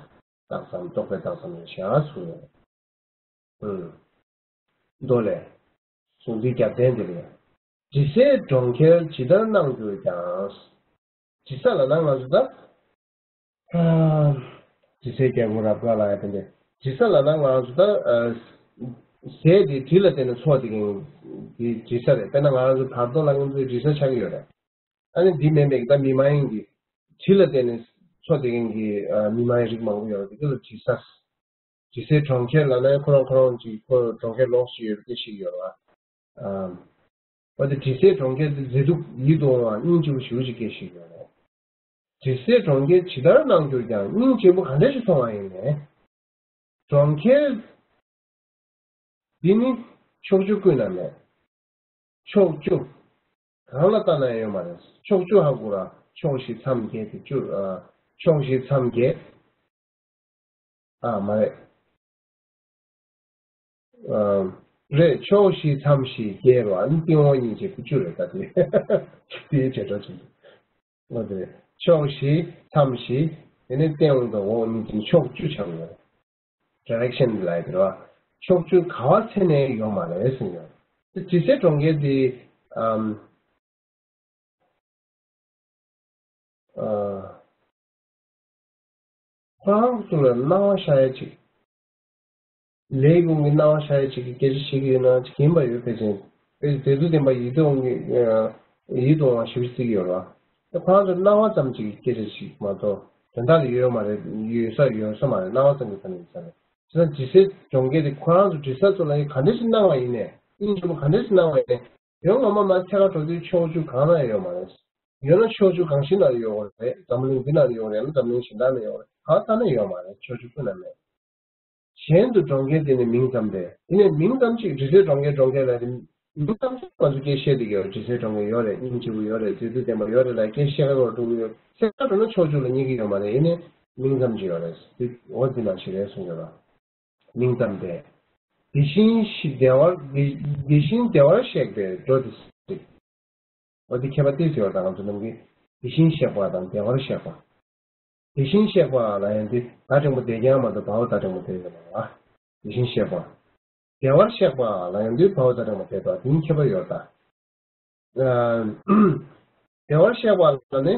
བཏགས་ཙམ་རྟོག་པས་བཏགས་ཙམ་རེད་ཤག་གསུངས་ཡོད། ཨུམ། མདོ་ལས། གཟུངས་འདུས་རྒྱབ་རྟེན་འདིར་ཡང་། དྲི་ཟའི་གྲོང་ཁྱེར་ཇི་ལྟར་སྣང་གྱུར་ཀྱང་། དྲི་ཟ་ལབ་ན་ང་ཚོ་ད། ཨ། དྲི་ཟའི་རྒྱལ་པོ་རབ་དགའ་ལ་ཡ་དེ་འདྲ། དྲི་ཟ་ལབ་ན་ང་ཚོ་ད། ཨ། ཟས་དེ་དྲི་ལ་བརྟེན་ནས་འཚོ་བསྡད་མཁན་གྱི་དྲི་ཟ་རེད། དཔེར་ན་ང་རང་ཚོ་བར་དོ་ལབ་མཁན་ཚོའི་དྲི་ཟ་ཆགས་ཀྱི་ཡོད་རེད། ཨ་ནི་འདི་མིན་པའི་ད་མི་མ་ཡིན་གྱི། དྲི་ལ་བརྟེན་ནས་འཚོ་བསྡད་མཁན་གྱི་ཨ་མི་མ་ཡིན་རིགས་མང་པོ་ཡོད་རེད། དེ་ཚོ་ལ་དྲི་ཟ། དྲི་ཟའི་གྲོང་ཁྱེར་ལབ་ན་ཁོ་རང་ཁོ་རང་གི་ཁོ་གྲོང་ཁྱེར་ལོགས་ཤིག་ཡོད་པའི་སྐད་ཆ་ཞིག་ཡོད་རེད་བ། ཨ། འོ་དེ་དྲི་ཟའི་གྲོང་ཁྱེར་དེ་མཛེས་སྡུག་ཡིད་དུ་འོང་བ་སྙིང་རྗེ་པོ་ཞེ་པོ་ཅིག་སྐད་ཆ་ཞིག་ཡོད་རེད། དྲི་ཟའི་གྲོང་ཁྱེར་ཇི་ལྟར་སྣང་གྱུར་ཀྱང་སྙིང་རྗེ་པོ་ག་འདྲ་ཞིག་མཐོང་བ་ཡིན་ནའི། གྲོང་ཁྱེར་འདི་ནི་ཕྱོགས་བཅུ་ཀུན་ན་མེད། ཕྱོགས་བཅུ་གང་ལ་ལྟ་ན་ཡང་ཡོད་མ་རེད། ཕྱོགས་བཅུ་ཧ་གོ་ར། ཕྱོགས་བཞི་མཚམས་བརྒྱད་དེ་བཅུ། ཨ། ཕྱོགས་བཞི་མཚམས་བརྒྱད། ཨ་མ་རེད། ཨ། རེད། ཕྱོགས་བཞི་མཚམས་བཞི་བརྒྱད་རོ། ཨ་ནི་སྟེང་འོག་གཉིས་བྱས་བཅུ་རེད་ད་དེ། དེའི་བྱེ་བྲག་ཅིག་འོ་དེ་རེད། ཕྱོགས་བཞི་མཚམས་བཞི། དེ་ནས་སྟེང་དང་འོག་གཉིས་ཀྱི་ཕྱོགས་བཅུ་ཆགས་ཡོད་རེད། ཌི་རེག་ཤན་ལབ་ཡ་དེ་རེད་བ། ཕྱོགས་བཅུ་ག་བ་ཚད་ནས་ཡོད་མ་རེད་ཟེར་ཡོད། དེ་དྲི་ཟའི་གྲོང་ཁྱེར་དེ་ཨམ། ཨ། ཁོ་རང་ཚོ་ལ་སྣང་བ་ཤར་ཡ་ཅིག་ལས་ཀུན་གྱི་སྣང་བ་ཤར་ཡ་ཅིག་གི་སྐད་ཆ་བཤད་ཀྱི་ཡོད་ན་ཅིག་ཡིན་པ་ཡོད། ཕལ་ཆེར་དཔེ་མཛེས་སྡུག་ལྡན་པ་ཡིད་དུ་འོང་གི་ཡིད་དུ་འོང་བ་ཞིག་བརྩི་གི་ཡོད་རེད་བ། ཁོ་རང་ཚོ་སྣང་བ་ཙམ་ཅིག་གི་སྐད་ཆ་ཞིག་མ་གཏོགས་དོན་དག་ལ་ཡོད་མ་རེད། ཡོད་ས་ཡོད་ས་མ་རེད། སྣང་བ་ཙམ་གྱི་ཐོག་ནས་ཡིན་ས་རེད། བྱས་ཙང་དྲི་ཟའི་གྲོང་ཁྱེར་དེ་ཁོ་རང་ཚོ་དྲི་ཟ་ཚོ་ལ་ཡང་ག་འདྲ་ཞིག་སྣང་བ་ཡིན་ནས་སྙིང་རྗེ་པོ་ག་འདྲ་ཞིག་སྣང་བ་ཡིན་ནས་དོན་ངོ་མ་མ་ཚད་ཁ་འགྲོ་དུས་ཕྱོགས་བཅུ་གང་ན་ཡང་ཡོད་མ་རེད། ཡོད་ན་ཕྱོགས་བཅུ་གང་ཞིག་ན་ཡོད་རེད། འཛམ་གླིང་འདི་ན་ཡོད་རེད། འཛམ་གླིང་གཞན་དག་ན་ཡོད་རེད། གང་ལྟར་ན་ཡོད་མ་རེད། ཕྱོགས་བཅུ་ཀུན་ན་མེད། གཞན་དུ་གྲོང་ཁྱེར་དེ་ནི་མིང་ཙམ་སྟེ། དེ་ནས་མིང་ཙམ་ཅིག་དྲི་ཟའི་གྲོང་ཁྱེར་གྲོང་ཁྱེར་ལ་དེ་མིང་ཙམ་ཅིག་ང་ཚོ་སྐད་བཤད་བསྡད་ཀྱི་ཡོད་རེད། དྲི་ཟའི་གྲོང་ཁྱེར་ཡོད་རེད། སྙིང་རྗེ་པོ་ཡོད་རེད། མཛེས་སྡུག་ལྡན་པ་ཡོད་རེད་ལབ་སྐད་བཤད་ཁ་ཡོད་འགྲོ་གི་ཡོད། ཚད་ཁ་འགྲོ་ན་ཕྱོགས་བཅུ་ལ་རྙེད་ཀྱི་ཡོད་མ་རེད། ཡིན་ནའི་མིང་ཙམ་ཅིག་ཡོད་རེད། འོ་འདི་ནང་བཞིན་རེད་གསུངས་ཡོད་ར། མིང་ཙམ་སྟེ། དེ་བཞིན་གཤེགས་བདེ་བར་དེ་དེ་བཞིན་བདེ་བར་གཤེགས་པའི་འགྲོ་དེ་གཟིགས། འོ་དེ་མཁས་པ་ཏོག་ཙམ་ཡོད་རེད། ད་ང་ཚོ་ནམ་རྒྱུན་དེ་བཞིན་གཤེགས་པ་དང་བདེ་བར་གཤེགས་པ། དེ་བཞིན་གཤེགས་པ་ལབ་ཡ་འདི་ཟླ་འབྲིང་པོ་དེ་རྐྱང་མ་གཏོགས་བར་དུ་ཟླ་འབྲིང་པོ་དེ་ཡོད་མ་རེད་བ། དེ་བཞིན་གཤེགས་པ། བདེ་བར་གཤེགས་པ་ལབ་ཡ་འདི་བར་དུ་ཟླ་འབྲིང་པོ་དེ་དང་དེ་ནི་ཁྱད་པར་ཡོད་ད། བདེ་བར་གཤེགས་པ་ལ་ནི་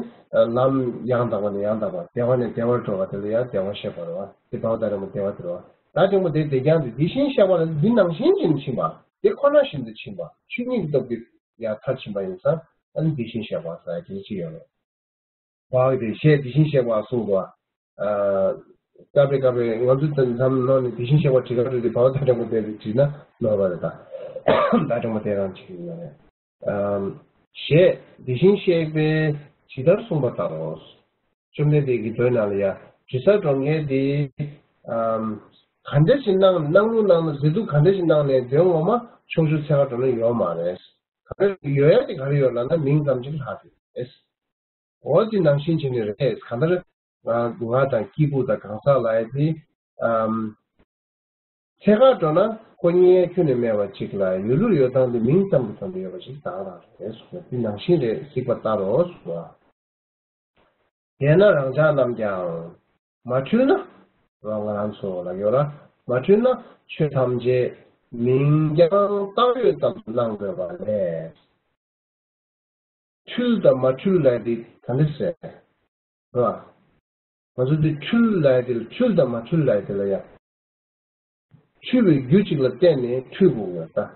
ལམ་ཡང་དག་པ་ནས་ཡང་དག་པ། བདེ་བ་ནས་བདེ་བར་འགྲོ་བ་དེ་ལ་ཡང་བདེ་བར་གཤེགས་པ་རེད་བ། དེ་བར་དུ་ཟླ་འབྲིང་པོ་བདེ་བ་དེ་རེད་བ། ཟླ་འབྲིང་པོ་དེ་དེ་རྐྱང་དེ་དེ་བཞིན་གཤེགས་པ་ལ་འདི་ནང་བཞིན་ཅིག་ཕྱིན་པ། དེ་ཁོ་ན་བཞིན་དུ་ཕྱིན་པ། ཆོས་ཉིད་ཀྱི་སྟོབས་ཀྱིས་ཡར་མཐར་ཕྱིན་པ་ཡིན་ཙང་ཨ་ནི་དེ་བཞིན་གཤེགས་པ་ཟེར་ཡ་གཅིག་ཡོད་རེད། བག་དེ་ཞེས་དེ་བཞིན་གཤེགས་པ་གསུངས་འདུག་བ། སྐབས་རེ་སྐབས་རེ་ང་ཚོ་དང་འཛམ་ནང་ནས་དེ་བཞིན་གཤེགས་པ་བྲིས་ཁ་བྲིས་ཏེ་བར་དུ་ཟླ་འབྲིང་པོ་བསྡད་པའི་བྲིས་ན་ནོར་བ་རེད་ད། ཟླ་འབྲིང་པོ་བསྡད་རང་བྱེད་ཀྱི་ཡོད་རེད། ཞེས་དེ་བཞིན་གཤེགས་པས་ཇི་ལྟར་གསུངས་པ་ལྟར་རོ། བཅོམ་ལྡན་འདས་ཀྱི་མདོའི་ནང་ལ་ཡ་དྲི་ཟ་གྲོང་ཁྱེར་དེ་ག་འདྲ་ཞིག་སྣང་སྣང་ལུགས་སྣང་ན་མཛེས་སྡུག་ག་འདྲ་ཞིག་སྣང་ནས་དོན་ངོ་མ་ཕྱོགས་བཅུ་ཚད་ཁ་འགྲོ་ན་ཡོད་མ་རེད། ག་རེ་ཡོད་ཡ་དེ་ག་རེ་ཡོད་ལབ་ན་མིང་ཙམ་ཅིག་ལྷག་རེད། རེད། འོ་དེ་ནང་བཞིན་བྱས་ནས་རེད། གང་ལྟར་ང་ང་དང་སྐྱེས་བུ་དང་གང་ཟག་ལ་ཡ་དེ་ཨམ། ཚེ་གར་འགྲོ་ན་ཁོ་རྙེད་ཁྱོན་ནས་མེད་པ་ཅིག་ལ་ཡོད་ལུགས་ཡོད་སྟངས་དེ་མིང་ཙམ་གྱི་དོན་དུ་ཡོད་པ་ཞིག་བདག་རང་རེད་གསུངས། དེ་ནང་བཞིན་རེད། གཟིགས་པ་ལྟར་རོ་གསུངས། དེས་ན་རང་ཅག་རྣམས་ཀྱང་མ་འཁྲུལ་ན། རང་ང་རང་ཚོ་ལ་ཡོད་ར། མ་འཁྲུལ་ན་ཆོས་ཐམས་ཅད་མིང་རྐྱང་བཏགས་ཡོད་ཙམ་དུ་སྣང་དགོས་པ་ལས། འཁྲུལ་དང་མ་འཁྲུལ་ལབ་ཡ་དེ་ག་འདྲ་ཟེར། རེད་བ། ང་ཚོ་དེ་འཁྲུལ་ལབ་ཡ་དེ་ལ་འཁྲུལ་དང་མ་འཁྲུལ་ལབ་ཡ་དེ་ལ་ཡ། འཁྲུལ་པའི་རྒྱུ་གཅིག་ལ་བརྟེན་ནས་འཁྲུལ་དགོས་ཡོད་ད།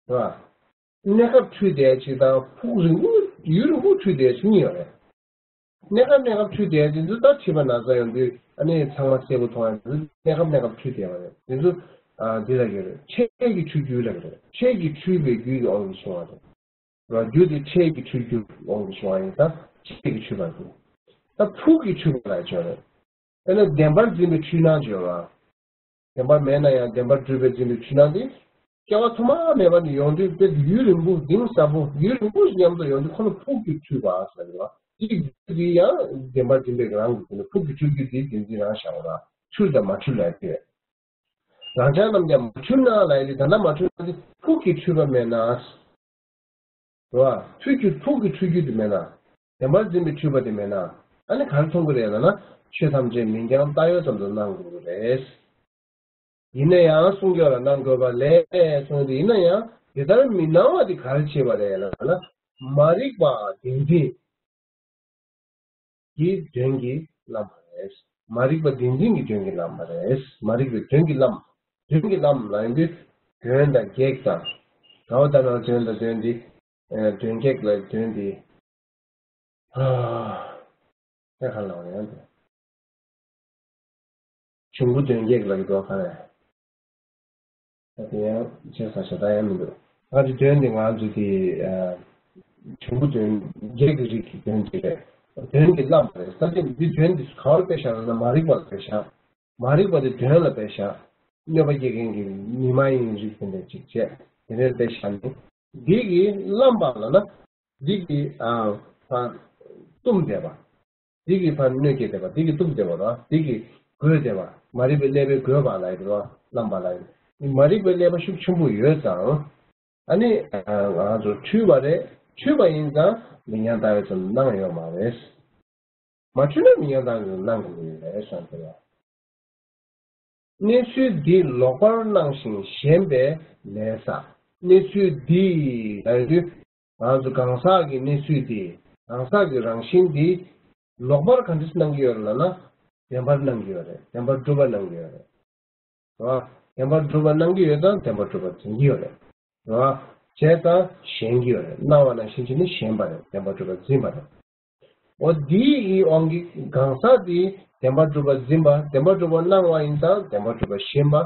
རེད་བ། གནས་སྐབས་འཁྲུལ་བསྡད་ཡ་གཅིག་དང་ཕུགས་རིང་པོ་ཡུན་རིང་པོ་འཁྲུལ་བསྡད་ཡ་གཅིག་གཉིས་ཡོད་རེད། གནས་སྐབས་གནས་སྐབས་འཁྲུལ་བསྡད་ཡ་དེ་ཚོ་ད་མཁྲིས་པ་ན་ཚ་ཡོང་དུས་ཨ་ནི་ཚང་མ་གསལ་པོ་མཐོང་ཡ་དེ་ཚོ་གནས་སྐབས་གནས་སྐབས་འཁྲུལ་བསྡད་པ་རེད། དེ་ཚོ་ཨ་འདི་ལ་ཡོད་རེད། འཕྲལ་གྱི་འཁྲུལ་རྒྱུ་ལ་ཡོད་རེད། འཕྲལ་གྱི་འཁྲུལ་པའི་རྒྱུ་ཡི་དབང་གིས་བྱུང་བ་རེད། རྒྱུ་དེ་འཕྲལ་གྱི་འཁྲུལ་རྒྱུ་དབང་གིས་བྱུང་བ་ཡིན་ཙང་འཕྲལ་གྱི་འཁྲུལ་པ་རེད། ད་ཕུགས་ཀྱི་འཁྲུལ་པ་ལ་བྱས་རེད། དཔེར་ན་བདེན་པར་འཛིན་པའི་འཁྲུལ་སྣང་བྱས་པ། བདེན་པ་མེད་ན་ཡང་བདེན་པར་གྲུབ་པའི་འཛིན་པའི་འཁྲུལ་སྣང་དེ། སྐྱེ་བ་ཐོག་མ་མེད་པ་ནས་ཡོང་དུས་དཔེ་ཡུན་རིང་པོ་གཏིང་ཟབ་པོ་ཡུན་རིང་པོ་ཞིག་མཉམ་དུ་ཡོང་དུས་ཁོ་ལ་ཕུགས་ཀྱི་འཁྲུལ་པ་ཟེར་བ། དེ་དེ་ཡང་བདེན་པར་འཛིན་པའི་རང་གི་དེ་ནི་ཕུགས་ཀྱི་འཁྲུལ་རྒྱུ་དེ་བདེན་འཛིན་རང་བཞག་པ་ལ་འཁྲུལ་དང་མ་འཁྲུལ་ལབ་དེ། རང་ཅག་རྣམས་ཀྱང་མ་འཁྲུལ་ན་ལབ་ཡ་དེ་ད་ལྟ་མ་འཁྲུལ་ན་དེ་ཕུགས་ཀྱི་འཁྲུལ་པ་མེད་ན། རེད་བ། ཕུགས་ཀྱི་ཕུགས་ཀྱི་འཁྲུལ་རྒྱུ་དེ་མེད་ན། བདེན་པར་འཛིན་པའི་འཁྲུལ་པ་དེ་མེད་ན། ཨ་ནི་ག་རེ་མཐོང་གི་རེད་ལབ་ན། ཆོས་ཐམས་ཅད་མིང་རྐྱང་བཏགས་ཡོད་ཙམ་དུ་སྣང་དགོས་ཀྱི་རེད། ཡིན་ན་ཡང་གསུང་སྐྱོར་ལ་སྣང་དགོས་པ་ལས་གསུངས་ཏེ། ཡིན་ན་ཡང་དེ་ལྟར་མི་སྣང་བ་དེ་ག་རེ་བྱས་པ་རེད་ལབ་ན། མ་རིག་པ་བདེན་འཛིན་གྱི་དོན་གྱིས་བརླམས་པ་རེད། མ་རིག་པ་བདེན་འཛིན་གྱི་དོན་གྱིས་བརླམས་པ་རེད། མ་རིག་པའི་དོན་གྱིས་བརླམས། དོན་གྱིས་བརླམས་ལབ་ཡོང་དུས། དོན་དང་གེགས་དང་། ག་བ་ད་ནང་དོན་དང་དོན་འདི། ཨེ། དོན་གེགས་ལ་དོན་འདི། ཨ། ཨེ་ཁ་ལ་ཡང་དེ། འབྱུང་པོ་དོན་གེགས་ལ་གི་དོ་ཁ་རེད། ད་དེ་ཡང་བྱས་ས་ཞེ་དྲག་ཡང་མི་འདུག་ང་ཚོའི་དོན་འདི་ང་ཚོས་དེ། ཨ། འབྱུང་པོ་དོན་གེགས་ཀྱི་རིགས་ཀྱི་དོན་འདི་རེད། དོན་འདི་བརླམས་པ་རེད། ས་ཆ་འདི་དོན་འདི་ག་བར་དཔེ་བཞག་ན་མ་རིག་པ་ལ་དཔེ་བཞག་མ་རིག་པ་དེ་དོན་ལ་དཔེ་བཞག་གནོད་པ་སྐྱེལ་མཁན་གྱི་མི་མ་ཡིན་རིགས་དེ་འདྲ་ཅིག་བྱས། དེ་འདྲའི་དཔེ་བཞག་ནས། འདི་གིས་བརླམས་པ་ལབ་ན། འདི་གིས་ཨ། ཕར་བཏུམས་བསྡད་པ། འདི་གིས་ཕར་གནོད་སྐྱེལ་བསྡད་པ། འདི་གིས་བཏུམས་བསྡད་པ་རེད། འདི་གིས་གོས་བསྡད་པ། མ་རིག་པའི་ཀླད་པས་གོས་པ་ལབ་ཡོད་རེད། བརླམས་པ་ལབ་ཡོད། མ་རིག་པའི་ཀླད་པ་ཤུགས་ཆེན་པོ་ཡོད་ཙང་། ཨ་ནི་ང་ཚོ་འཁྲུལ་པ་རེད། འཁྲུལ་པ་ཡིན་ཙང་མིང་རྐྱང་བཏགས་ཡོད་ཙམ་སྣང་ཡོད་མ་རེད། མ་འཁྲུལ་ན་མིང་རྐྱང་བཏགས་ཡོད་ཙམ་སྣང་དགོས་ཀྱི་ཡོད་རེད་བསམ་གྱི་རེད། གནས་ཚུལ་འདི་ལོག་པར་སྣང་ཞིང་ཞེན་པས་ལས་བསགས། གནས་ཚུལ་འདི་ལབ་དུས། ང་ཚོ་གང་ཟག་གི་གནས་ཚུལ་འདི། གང་ཟག་གི་རང་བཞིན་འདི། ལོག་པར་ག་འདྲ་སྣང་གི་ཡོད་རེད་ལབ་ན། བདེན་པར་སྣང་གི་ཡོད་རེད། བདེན་པར་གྲུབ་པར་སྣང་གི་ཡོད་རེད། རེད་བ། བདེན་པར་གྲུབ་པར་སྣང་གི་ཡོད་ཙང་བདེན་པར་གྲུབ་པར་འཛིན་གྱི་ཡོད་རེད། རེད་བ། བྱས་ཙང་ཞེན་གྱི་ཡོད་རེད། སྣང་བ་ནང་བཞིན་བྱས་ནས་ཞེན་པ་རེད། བདེན་པར་གྲུབ་པར་འཛིན་པ་རེད། འོ་འདིའི་དབང་གིས་གང་ཟག་དེ་བདེན་པར་གྲུབ་པར་འཛིན་པ། བདེན་པར་གྲུབ་པར་སྣང་བ་ཡིན་ཙང་བདེན་པར་གྲུབ་པར་ཞེན་པ།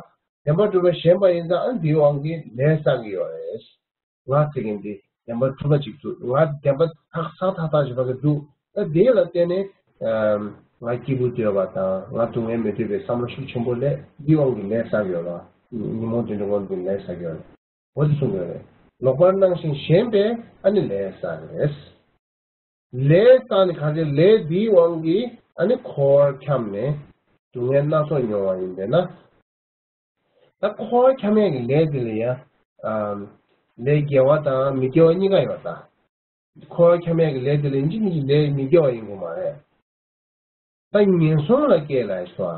བདེན་པར་གྲུབ་པར་ཞེན་པ་ཡིན་ཙང་ཨ་འདིའི་དབང་གིས་ལས་བསགས་ཀྱི་ཡོད་རེད། ང་ཟེར་མཁན་འདི་བདེན་པར་གྲུབ་པ་ཅིག་འདུག་ང་བདེན་པ་ཐག་ཚག་ཐག་ཐག་ཞིག་ཕ་གི་འདུག་ད་དེ་ལ་བརྟེན་ནས་ང་སྐྱིད་པོ་འདོད་པ་དང་ང་སྡུག་བསྔལ་མི་འདོད་པའི་བསམ་བློ་ཤུགས་ཆེན་པོ་སླེབས། འདི་དབང་གིས་ལས་བསགས་ཡོད་ལ། ཉིན་མོ་དེ་འདྲ་དབང་གིས་ལས་བསགས་ཡོད་ལ། འོ་དེ་གསུངས་ཡོད་རེད། ལོག་པར་སྣང་ཞིང་ཞེན་པས་ཨ་ནི་ལས་བསགས་རེད། ལས་བསགས་ནས་ག་ཚད་ལས་འདིའི་དབང་གིས་ཨ་ནི་འཁོར་བར་འཁྱམས་ནས་སྡུག་བསྔལ་སྣ་ཚོགས་མྱོང་བ་ཡིན་པས་ན། ད་འཁོར་བར་འཁྱམས་ཡས་ཀྱི་ལས་དེ་ལ་ཡང་། ཨམ། ལས་དགེ་བ་དང་མི་དགེ་བ་གཉིས་ཀ་ཡོད་ད། འཁོར་བར་འཁྱམས་ཡས་ཀྱི་ལས་དེ་ལ་ཡིན་གཅིག་མིན་གཅིག་ལས་མི་དགེ་བ་ཡིན་དགོས་མ་རེད། ད་ངན་སོང་ལ་སྐྱེས་ལབ་སོ།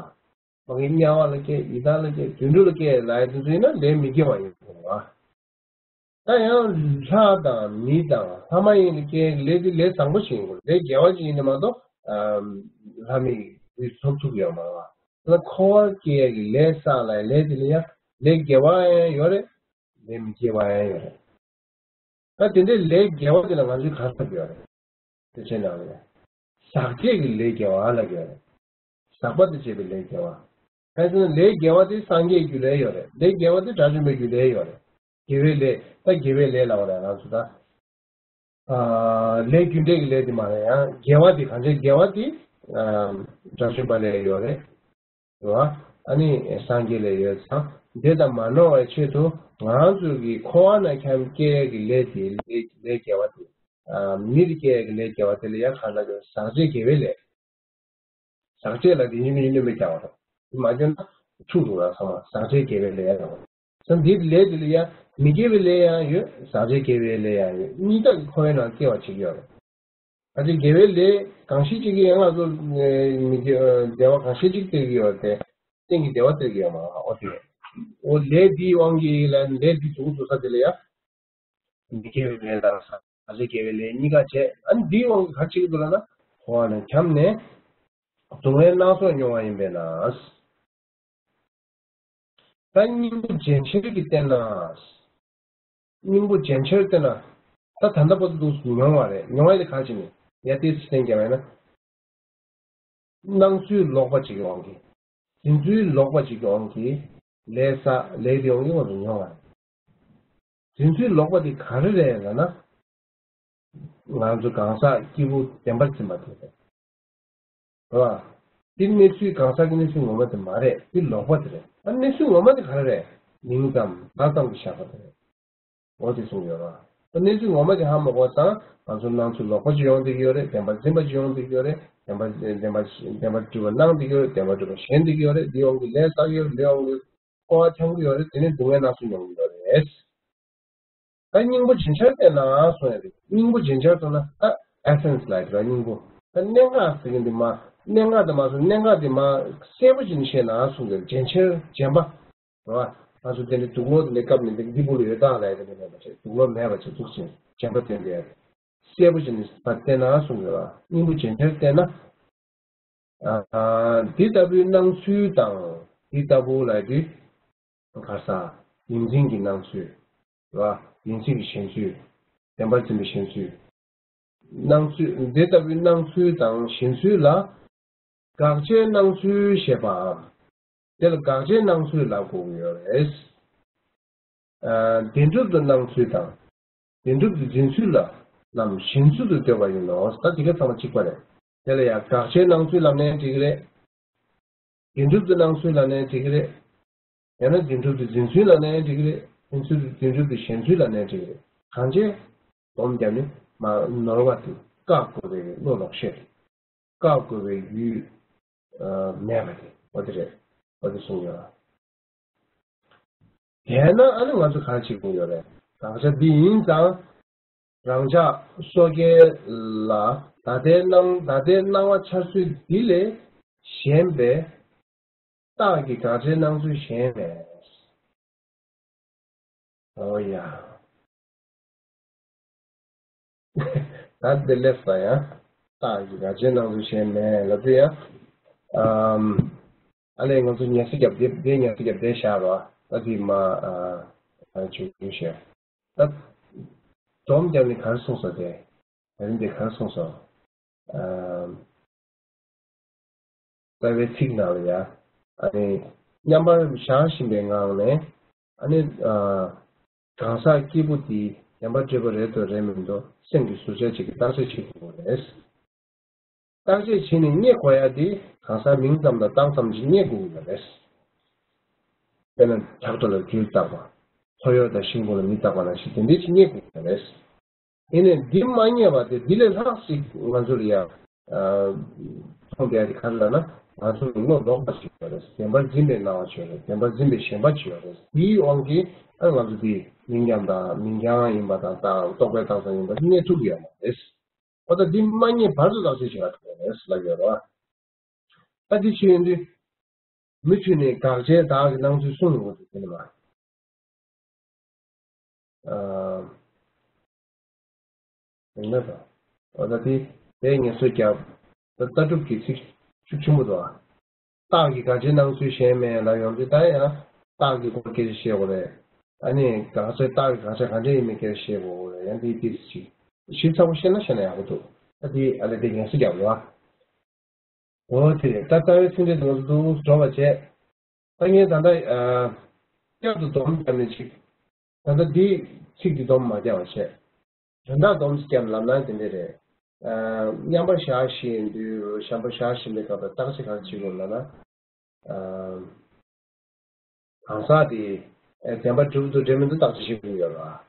མ་གི་དམྱལ་བ་ལ་སྐྱེས། ཡི་དྭགས་ལ་སྐྱེས། དུད་འགྲོ་ལ་སྐྱེས་ལབ་ཡས་དེ་ཚོ་ཡིན་ན་ལས་མི་དགེ་བ་ཡིན་དགོས་མ། ད་ཡང་ལྷ་དང་མི་དང་ལྷ་མ་ཡིན་ལ་སྐྱེ་ལས་དེ་ལས་བཟང་པོ་ཞིག་ཡིན་དགོས། ལས་དགེ་བ་ཞིག་ཡིན་ན་མ་གཏོགས། ཨམ། ལྷ་མི་ཡིས་ཐོབ་ཐུབ་ཡོད་མ་རེད་བ། ད་འཁོར་བར་སྐྱེ་ཡས་ཀྱི་ལས་བསགས་ལ་ལས་དེ་ལ་ཡང་ལས་དགེ་བ་ཡང་ཡོད་རེད། ལས་མི་དགེ་བ་ཡང་ཡོད་རེད། ད་དེ་འདྲའི་ལས་དགེ་བ་དེ་ལ་ང་ཚོས་ག་རེ་ལབ་ཡོད་རེད། དེ་བྱས་ན་ལས། ཟག་བཅས་ཀྱི་ལས་དགེ་བ་ལབ་ཡོད་རེད། ཟག་པ་དང་བཅས་པའི་ལས་དགེ་བ། གལ་སྲིད་ན་ལས་དགེ་བ་དེ་སངས་རྒྱས་རྒྱུ་ལས་ཡོད་རེད། ལས་དགེ་བ་དེ་དགྲ་བཅོམ་པའི་རྒྱུ་ལས་ཡོད་རེད། དགེ་བའི་ལས། ད་དགེ་བའི་ལས་ལབ་པ་རེད་ང་ཚོ་ད། ཨ། ལས་རྒྱུ་འབྲས་ཀྱི་ལས་དེ་མ་རེད། ཡང་དགེ་བ་དེ་གང་ཅིའི་དགེ་བ་དེ། ཨ། དགྲ་བཅོམ་པ་ལས་ཡོད་རེད། རེད་བ། ཨ་ནི་སངས་རྒྱས་ལས་ཡོད་ཙང་དེ་ལྟར་མ་ནོར་བའི་ཆེད་དུ་ང་ཚོ་གི་འཁོར་བ་ན་འཁྱམས་སྐྱེ་ཡས་ཀྱི་ལས་དེ་ལས་ལས་དགེ་བ་དེ། ཨ། མིར་སྐྱེ་ཡག་གི་ལས་སྐྱེ་བ་དེ་ལ་ཡང་ག་ལ་ཟག་བཅས་དགེ་བའི་ལས། ཟག་བཅས་ལ་དེ་ཉིད་ནི་སྣོན་པས་ཀྱང་བ་དང་། དེ་མ་བྱས་ན་འཁྲུག་འགྲོ་ར་ཚང་མ་ཟག་བཅས་དགེ་བའི་ལས་དང་། ད་འདི་ལས་དེ་ལ་ཡང་མི་དགེ་བའི་ལས་ཡང་ཡོད། ཟག་བཅས་དགེ་བའི་ལས་ཡང་ཡོད། གཉིས་ཀ་གི་འཁོར་བའི་ནང་སྐྱེ་བ་བྱེད་ཀྱི་ཡོད་རེད། ཨ་ཙི་དགེ་བའི་ལས་གང་ཞིག་ཅིག་གིས་ཡང་ང་ཚོ་མི་དགེ་བདེ་བ་གང་ཞིག་ཅིག་སྟེར་གྱི་ཡོད་དེ། གཏན་གྱི་བདེ་བ་སྟེར་གྱི་ཡོད་མ་རེད། འོ་དེ། འོ་ལས་འདིའི་དབང་གིས་ལ་ལས་འདི་འདུག་འདུག་ས་དེ་ལ་ཡང་མི་དགེ་བའི་ལས་དང་ཟག་བཅས་དགེ་བའི་ལས་གཉིས་ཀ་བྱས། ཨ་ནི་འདིའི་དབང་གིས་ག་རེ་བྱེད་ཀྱི་འདུག་ལབ་ན། འཁོར་བ་ན་འཁྱམས་ནས་སྡུག་བསྔལ་སྣ་ཚོགས་མྱོང་བ་ཡིན་པས་ན། ད་སྙིང་པོ་རྗེན་ཆེན་གྱིས་བསྟེན་ན། སྙིང་པོ་རྗེན་ཆེན་བསྟེན་ན། ད་ད་ལྟ་བར་དུ་མྱོང་བ་རེད། མྱོང་བ་དེ་ག་རེ་བྱས་ནས་ཡ་དེ་སེམས་ཀྱང་བས་ན། སྣང་ཚུལ་ལོག་པ་ཅིག་གི་དབང་གིས། འཛིན་ཚུལ་ལོག་པ་ཅིག་གི་དབང་གིས། ལས་བསགས། ལས་དེ་དབང་གིས་ང་ཚོ་མྱོང་བ་རེད། འཛིན་ཚུལ་ལོག་པ་དེ་ག་རེ་རེད་ལབ་ན། ང་ཚོ་གང་ཟག་སྐྱེས་བུ་བདེན་པར་འཛིན་པ་དེ་རེད། རེད་བ། དེ་གནས་ཚུལ་གང་ཟག་གི་གནས་ཚུལ་ངོ་མ་དེ་མ་རེད། དེ་ལོག་པ་དེ་རེད། ཨ་གནས་ཚུལ་ངོ་མ་དེ་ག་རེ་རེད། མིང་ཙམ་བརྡ་ཙམ་གྱིས་བཞག་པ་དེ་རེད། འོ་དེ་གསུངས་ཡོད་རེད་བ། ཨ་གནས་ཚུལ་ངོ་མ་དེ་ཧ་མ་གོ་ཙང་ང་ཚོ་སྣང་ཚུལ་ལོག་པ་ཅིག་ཡོང་བསྡད་ཀྱི་ཡོད་རེད། བདེན་པར་འཛིན་པ་ཅིག་ཡོང་བསྡད་ཀྱི་ཡོད་རེད། བདེན་པ་བདེན་པ་བདེན་པར་གྲུབ་པ་སྣང་བསྡད་ཀྱི་ཡོད་རེད། བདེན་པར་གྲུབ་པ་ཞེན་བསྡད་ཀྱི་ཡོད་རེད། དེའི་དབང་གིས་ལས་བསགས་ཀྱི་ཡོད་རེད། དེའི་དབང་གིས་འཁོར་བ་འཁྱམ་གྱི་ཡོད་རེད། དེ་ནས་སྡུག་བསྔལ་སྣ་ཚོགས་མྱོང་གི་ཡོད་རེད། ད་སྙིང་པོ་རྗེན་ཆེན་བསྟེན་ན་གསུངས་ཡ་རེད། སྙིང་པོ་རྗེན་ཆེན་གསུངས་ན་ད་ཨེ་སེན་སི་ལབ་ཡ་རེད། སྙིང་པོ། ད་གནད་འགག་ཟེར་མཁན་དེ་མ། གནད་འགག་དེ་མ་གསུངས། གནད་འགག་དེ་མ་གསལ་པོ་ཅིག་ནས་བཤད་ན་གསུངས་ཡ་རེད། རྗེན་ཆེན། རྗེན་པ། རེད་བ། ང་ཚོ་དེ་འདྲའི་དུག་ལོག་དེ་འདྲའི་སྐབས་ནས་འདི་འདི་པོ་ལ་ཡོད་དག་ལབ་ཡ་དེ་འདྲ་མེད་པ་བྱས། དུག་ལོག་མེད་པ་བྱས། འདུག་ཅིང་རྗེན་པ་བསྟེན་པའི་གསལ་པོ་ཅིག་ནས་ད་བསྟེན་ན་གསུངས་ཡོད་རེད་བ། སྙིང་པོ་རྗེན་ཆེན་བསྟེན་ན། ཨ། འདི་ལྟ་བུའི་སྣང་ཚུལ་དང་། འདི་ལྟ་བུ་ལབ་དུས། ག་ས། ཡིད་འཛིན་གྱི་སྣང་ཚུལ། རེད་བ། ཡིད་འཛིན་གྱི་ཞེན་ཚུལ། བདེན་པར་འཛིན་པའི་ཞེན་ཚུལ། སྣང་ཚུལ། དེ་ལྟ་བུའི་སྣང་ཚུལ་དང་ཞེན་ཚུལ་ལ། དགག་བྱའི་སྣང་ཚུལ་ཞེས་པའམ། དེ་ལ་དགག་བྱའི་སྣང་ཚུལ་ལབ་དགོས་ཀྱི་ཡོད་རེད། ཨ། བདེན་གྲུབ་ཏུ་སྣང་ཚུལ་དང་། བདེན་གྲུབ་ཏུ་འཛིན་ཚུལ་ལ་རྣམས་ཞེན་ཚུལ་དུ་འདོད་པ་ཡིན་ནོ། ད་དེ་ག་ཚང་མ་གཅིག་པ་རེད། དེ་ལ་ཡང་དགག་བྱའི་སྣང་ཚུལ་ལབ་ནའི་འགྲིག་གི་རེད། བདེན་གྲུབ་ཏུ་སྣང་ཚུལ་ལབ་ནའི་འགྲིག་གི་རེད། ཡང་ན་བདེན་གྲུབ་ཏུ་འཛིན་ཚུལ་ལབ་ནའི་འགྲིག་གི་རེད། འཛིན་ཚུལ་དུ་བདེན་གྲུབ་ཏུ་ཞེན་ཚུལ་ལབ་ནའི་འགྲིག་གི་རེད། གང་བྱས། སྡོམ་བརྒྱབ་ནས་མ་ནོར་བ་དེ་བཀག་དགོས་པའི་བློ་ལོག་ཤེས་དེ། བཀག་དགོས་པའི་ཡུལ་མེད་པ་དེ། འོ་དེ་རེད། འོ་དེ་གསུངས་ཡོད། དེས་ན་ཨ་ནི་ང་ཚོ་ག་རེ་བྱེད་དགོས་ཡོད་རེད། དགག་བྱ་འདི་ཡིན་ཙང་། རང་ཅག་སོ་སྐྱེ་ལ་ད་ལྟའི་སྣང་ད་ལྟའི་སྣང་བ་འཆར་ཚུལ་འདི་ལས་གཞན་པའི་རྟགས་ཀྱི་དགག་བྱའི་སྣང་ཚུལ་གཞན་མེད། འོ་ཡ། ད་འདི་ལས་ས་ཡང་རྟགས་ཀྱི་དགག་བྱའི་སྣང་ཚུལ་གཞན་མེད་ལབ་དུས་ཡང་། ཨམ། ཨ་ལས་ང་ཚོ་ཉན་ས་རྒྱབ་དེ་དེ་ཉན་ས་རྒྱབ་དེ་བཞག་རོགས། ད་དེ་མ། ཨ། ཨ་ཆུ་ཆུ་བཤད། ད་སྡོམ་བརྒྱབ་ནས་ག་རེ་གསུངས་སོང་དེ། ད་རིང་དེ་ག་རེ་གསུངས་སོང་། ཨ། རྩ་བའི་ཚིག་ནང་ལ་ཡ། ཨ་ནི། མཉམ་པར་བཞག་བཞིན་པའི་ངང་ནས། ཨ་ནི། ཨ། གང་ཟག་སྐྱེས་བུ་དེ་བདེན་པར་གྲུབ་པ་རེད་དོ་རེད་མིན་དོ་སེམས་ཀྱི་ཟུར་ཆ་ཅིག་གིས་བརྟག་དཔྱད་བྱེད་དགོས་པ་རེད། བརྟག་དཔྱད་བྱས་ནས་རྙེད་དགོས་ཡ་དེ་གང་ཟག་མིང་ཙམ་དང་རྟགས་ཙམ་ཅིག་རྙེད་དགོས་ཀྱི་ཡོད་རེད། དཔེར་ན་བྲག་ཐོག་ལ་རྒྱུ་བཏགས་པ། ལྷོ་ཡོལ་དང་ཤིང་ཀུན་ལ་མེ་བཏགས་པ་ནང་བཞིན་དེ་འདྲ་ཅིག་རྙེད་དགོས་ཀྱི་ཡོད་རེད། ཡིན་ནའི་འདི་མ་རྙེད་པ་དེ་འདི་ལས་ལྷག་ཅིག་ང་ཚོ་ལ་ཡ། མཐོང་བསྡད་དེ་ག་རེ་ལབ་ན་ང་ཚོ་ལ་བློ་ལོག་པ་ཞིག་ཡོད་རེད། བདེན་པར་འཛིན་པའི་སྣང་བ་ཞིག་ཡོད་རེད། བདེན་པར་འཛིན་པའི་ཞེན་པ་ཞིག་ཡོད་རེད། དེའི་དབང་གིས་ཨ་ང་ཚོ་འདི་མིང་རྐྱང་དང་མིང་རྐྱང་ཡིན་པ་དང་དང་རྟོག་པའི་རྟགས་ཙམ་ཡིན་པ་དེ་རྙེད་ཐུབ་ཀྱི་ཡོད་མ་རེད། འོ་ད་འདི་མ་རྙེད་བར་དུ་བརྟག་དཔྱད་བྱེད་ཡ་ཐུབ་པ་རེད་ལབ་ཡོད་རེད་བ། ད་འདི་བྱེད་ཡོང་དུས། མུ་མཐུད་ནས་དགག་བྱའི་བདག་གི་སྣང་ཚུལ་གསུང་དགོས་འདུག་དེ་ནི་མ། ཨ། ཡིན་ན་ད། འོ་ད་དེ་དེ་ངེས་སོ་རྒྱབ། ད་ལྟ་གྲུབ་ཀྱི་ཚིག་ཤུགས་ཆེན་པོ་འདུག་ཨ། རྟགས་ཀྱི་དགག་བྱའི་སྣང་ཚུལ་གཞན་མེད་ལ་ཡོང་དུས་ད་ཡང་རྟགས་ཀྱི་སྐོར་སྐད་ཆ་བཤད་དགོས་རེད། ཨ་ནི་དགག་བྱའི་རྟགས་ཀྱི་དགག་བྱ་ག་འདྲ་ཡིན་མིན་སྐད་ཆ་བཤད་དགོས་རེད། ཡང་དེའི་ཏིས་ཅིག་ཞིབ་ཚགས་པོ་བཤད་ན་བཤད་ན་ཡག་པོ་འདུག་ད་དེ་ཨ་ལས་དེ་ངེས་སོ་རྒྱབ་ལ། འོ་དེ་རེད། ད་རྩ་བའི་ཚིག་འགྲེལ་དུ་ང་ཚོ་འདུག་འགྲོ་བ་བྱས། ད་ངས་ད་ལྟ་ཨ། བསྐྱར་དུ་སྡོམ་བརྒྱབ་ནས་ཅིག་ད་ལྟ་འདིའི་ཚིག་འདི་སྡོམ་མ་བརྒྱབ་པ་བྱས། དོན་དག་སྡོམ་ཅིག་བརྒྱབ་ལབ་ན་དེ་འདྲ་རེད། ཨ། མཉམ་པར་བཞག་བཞིན་དུས་བཞམ་པར་བཞག་བཞིན་པའི་སྐབས་ལ་བརྟག་དཔྱད་ག་རེ་བྱེད་དགོས་ལབ་ན། ཨ། གང་ཟག་དེ་བདེན་པར་གྲུབ་འདུག་འགྲིག་མི་འདུག་བརྟག་དཔྱད་བྱེད་དགོས་ཡོད་ལ།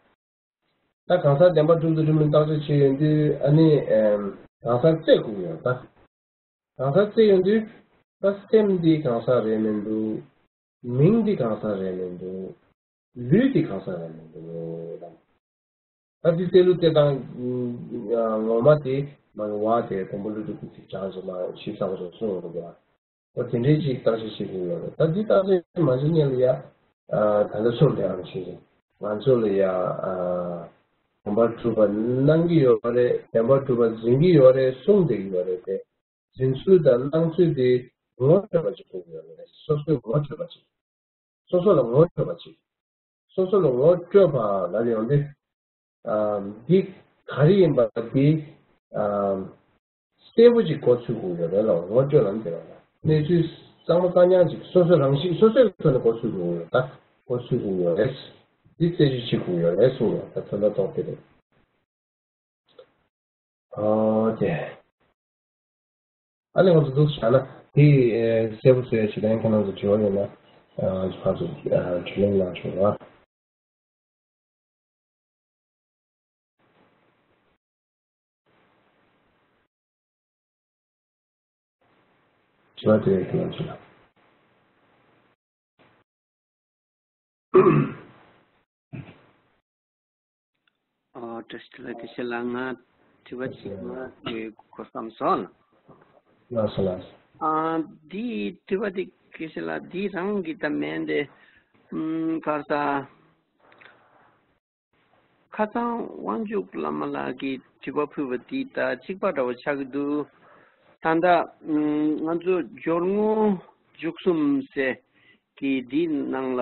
ད་གང་ཟག་བདེན་པར་གྲུབ་ཏུ་རིགས་མིན་བརྟག་དཔྱད་བྱེད་ཡོང་དུས་ཨ་ནི་ཨེམ། གང་ཟག་བཙལ་དགོས་ཡོད་ད། གང་ཟག་བཙལ་ཡོང་དུས་ད་སེམས་འདི་གང་ཟག་རེད་མི་འདུག་མིང་འདི་གང་ཟག་རེད་མི་འདུག་ལུས་འདི་གང་ཟག་རེད་མི་འདུག་ད་འདི་བཙལ་ལུགས་བཙལ་སྟངས་ངོ་མ་དེ་མ་ཡིན་བ་དེ་དང་པོ་ཀླུ་སྒྲུབ་ཀྱི་ཚིག་གྲངས་ཅིག་མ་ཞིབ་ཚགས་པོ་ཞིག་གསུངས་ཡོད་འདུག་ག་འོ་དེ་འདྲའི་ཅིག་བརྟག་དཔྱད་བྱེད་དགོས་ཡོད་རེད། ད་འདི་བརྟག་དཔྱད་མ་བྱེད་སྔོན་ལ་ཡ། ད་ལྟ་གསུངས་དེ་རང་བྱེད་ཅིང་ང་ཚོ་ལ་ཡ། བདེན་པར་གྲུབ་པ་གནང་གི་ཡོད་རེད། བདེན་པར་གྲུབ་པ་འཛིན་གྱི་ཡོད་རེད་གསུངས་བསྡད་ཀྱི་ཡོད་རེད་དེ། འཛིན་ཚུལ་དང་གནང་ཚུལ་དེ་ངོ་འཕྲོད་པ་ཅིག་དགོས་ཀྱི་ཡོད་རེད། སོ་སོའི་ངོ་འཕྲོད་པ་ཅིག་སོ་སོ་ལ་ངོ་འཕྲོད་པ་ཅིག་སོ་སོ་ལ་ངོ་སྤྲོད་པ་ལབ་ཡོང་དུས། ཨ། འདི་ག་རེ་ཡིན་པ་འདི། ཨ། གསལ་པོ་ཅིག་གོ་ཚུད་དགོས་ཡོད་རེད་ལ་ངོ་སྤྲོད་ལ་འདི་རེད་ལ། གནས་ཚུལ་གཙང་མ་གཙང་རྐྱང་ཅིག་སོ་སོའི་རང་གཤིས་སོ་སོའི་ཐོག་ནས་གོ་ཚུད་དགོས་ཡོད་རེད་ད། གོ་ཚུད་དགོས་ཡོད་རེད། འདི་རྩད་གཅོད་བྱེད་དགོས་ཡོད་རེད་གསུངས་ཡོད་ད་དོན་དག་རྟོགས་དེ་རེད། ཨོ་དེ། ཨ་ནི་ང་ཚོ་འདུག་བྱས་ན་དེ་གསལ་པོ་བཟོས་བྱེད་མཁན་ཁྱེད་རང་ཚོ་དྲི་བ་ཡོད་ན་ཕར་ཚུར་དྲིས་ལན་གནང་ཆོག་ར། དྲི་བ་དེ་རེད་ཁྱེད་རང་ཚོ་ལ། ཨོ་བཀྲ་ཤིས་བདེ་ལེགས། དགེ་བཤེས་ལགས་ང་དྲི་བ་གཅིག་མ་ཡོད་གོ་བསམ་སོང་ལ། ལགས་སོ་ལགས་སོ། ཨ་འདི་དྲི་བ་འདི་དགེ་བཤེས་ལགས་འདི་རང་གི་ད་མེད་འདི། ཨམ་ག་རེ་ཟ། ཁ་སང་དབང་ཕྱུག་བླ་མ་ལགས་ཀྱིས་དྲི་བ་ཕུལ་བ་འདི་ད་གཅིག་པ་འདྲ་བོ་ཆགས་ཀྱི་འདུག་ད་ལྟ་ང་ཚོ་སྦྱོར་དངོས་མཇུག་གསུམ་ཟེར་གྱི་འདིའི་ནང་ལ་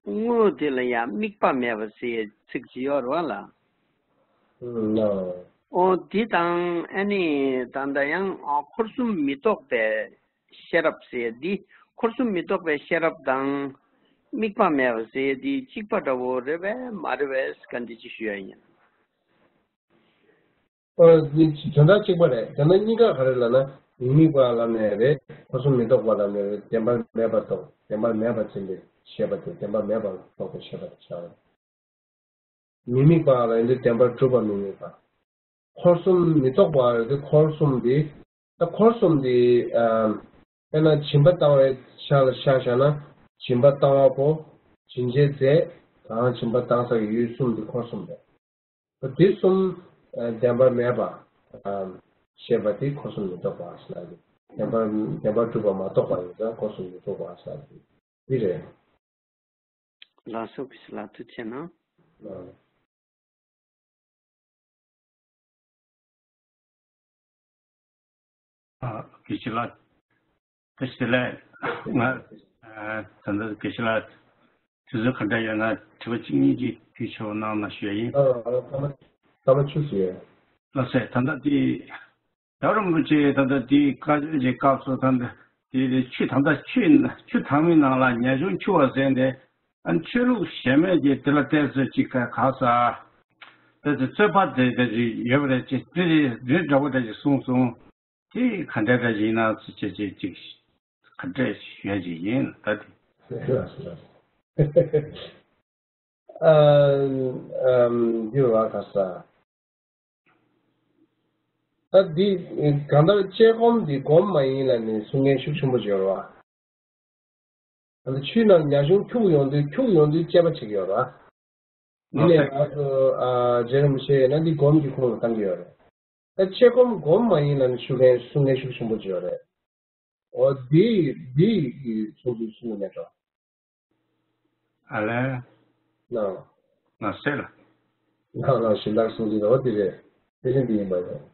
དངོས་དེ་ལ་ཡང་དམིགས་པ་མེད་པ་ཟེར་ཚིག་ཅིག་ཡོད་རེད་བ་ལ། ཨོ་འདི་དང་ཨ་ནི་ད་ལྟ་ཡང་འཁོར་གསུམ་མི་རྟོག་པའི་ཤེས་རབ་ཟེར་འདི། འཁོར་གསུམ་མི་རྟོག་པའི་ཤེས་རབ་དང་དམིགས་པ་མེད་པ་ཟེར་འདི་གཅིག་པ་འདྲ་བོ་རེད་པས་མ་རེད་པས་བཀའ་འདྲི་ཅིག་ཞུ་ཡ་ཡིན། ཨ་འདི་དོན་དག་གཅིག་པ་རེད། དོན་དག་གཉིས་ཀ་ག་རེ་ལབ་ན་མི་དམིགས་པ་ལབ་ནས་རེད། འཁོར་གསུམ་མི་རྟོག་པ་ལབ་ནས་རེད། བདེན་པར་མེད་པར་རྟོགས། བདེན་པར་མེད་པར་འཛིན་པའི་ཤེས་པ་དེ་བདེན་པར་མེད་པར་རྟོགས་པའི་ཤེས་པ་དེ་ཆགས་རེད། མི་དམིགས་པ་ལ་ཡིན་དུས་བདེན་པར་གྲུབ་པ་མི་དམིགས་པ། འཁོར་གསུམ་མི་རྟོག་པ་ཡོད་དུས་འཁོར་གསུམ་འདི། ད་འཁོར་གསུམ་འདི། ཨ། དཔེར་ན་སྦྱིན་པ་བཏང་བའི་ཆ་ལ་ཆ་བཞག་ན། སྦྱིན་པ་བཏང་བ་པོ། སྦྱིན་བྱའི་རྫས། དང་སྦྱིན་པ་བཏང་ས་ཀྱི་ཡུལ་གསུམ་འདི་འཁོར་གསུམ་རེད། ད་འདི་གསུམ། ཨ། བདེན་པར་མེད་པ། ཨ། ཤེས་པ་དེ་འཁོར་གསུམ་མི་རྟོག་པ་ཟེར་ལབ་ཀྱི། བདེན་པར་བདེན་པར་གྲུབ་པ་མ་རྟོགས་པ་ཡིན་ཙང་འཁོར་གསུམ་མི་རྟོག་པ་ཟེར་ལབ་ཀྱི། འདི་རེད། ལགས་སོ་དགེ་བཤེས་ལགས་ཐུགས་རྗེ་གནང་། ཨ། དགེ་བཤེས་ལགས། དགེ་བཤེས་ལགས། ང་། ཨ། ད་ལྟ་དགེ་བཤེས་ལགས། དུས་ཚོད་ག་འདྲ་ཡོད་ན་དྲི་བ་གཅིག་གཉིས་ཅིག་དུས་ཆེ་བ་གནང་ན་ཞུ་ཡ་ཡིན། ཨ། ཨ། ཐ་མ་ཐ་མ་ཆུ་ཞུ་ཡ། ལགས་སེ། ད་ལྟ་དེ། རྒྱལ་བ་རིན་པོ་ཆེ་ད་ལྟ་དེའི་བཀའ་ཆོས་ཀྱི་སྐབས་སུ་ད་ལྟ་དེ་ཆུ་ད་ལྟ་ཆུ་ཆུ་དྭངས་མའི་ནང་ལ་ཉ་ཆུང་འཁྱུ་བ་ཟེར་ཏེ། ཨ་ནི་ཆོས་ལུགས་གཞན་མས་ཀྱིས་དེ་ལ་བལྟས་ཚོད་ཅིག་ག་ག་ས། བལྟས་ཚོད་རྩོད་པ་དེ་འདྲ་ཅིག་ཡོད་པ་རེད་ཅེས་དེ་རེད་འདྲ་བོ་འདྲ་ཅིག་གསུངས་སོང་། དེ་ག་འདྲ་འདྲ་ཅིག་ཡིན་ན་ཚོད་ཅེས་ཅིག་ག་འདྲ་ཞུ་ཡ་ཅིག་ཡིན་ད་དེ། ཨ། ཨམ། འདི་བ་ག་ས། ད་འདི་གང་ལྟར་དཔྱད་སྒོམ་འདི་སྒོམ་མ་ཡིན་ལབ་ནས་གསུང་མཁན་ཤུགས་ཆེན་པོ་ཅིག་ཡོད་རེད་བ། ད་ལྟ་ཆུའི་ནང་ཉ་ཆུང་འཁྱུག་ཡོང་དུས་འཁྱུག་ཡོང་དུས་དཔྱད་པ་བྱེད་ཀྱི་ཡོད་རེད་བ། འདི་ནས་ང་ཚོ་ཨ་རྗེ་རིན་པོ་ཆེ་ཡོད་ན་འདི་སྒོམ་གྱི་ཁོངས་ལ་བཏང་གི་ཡོད་རེད། ད་དཔྱད་སྒོམ་སྒོམ་མ་ཡིན་ལབ་ནས་ཞུ་མཁན་གསུང་མཁན་ཤུགས་ཆེན་པོ་ཅིག་ཡོད་རེད། འོ་འདི་འདི་ཡི་གསུང་ཚུལ་གསུང་གི་མེད་འགྲོ། ཨ་ལས། ལགས། ལགས་སེ་ལགས། ལགས་ལགས་ཞུ་ལགས་གསུང་ཚུལ་འོ་འདི་རེད། དེ་བཞིན་འདི་ཡིན་པ་རེད།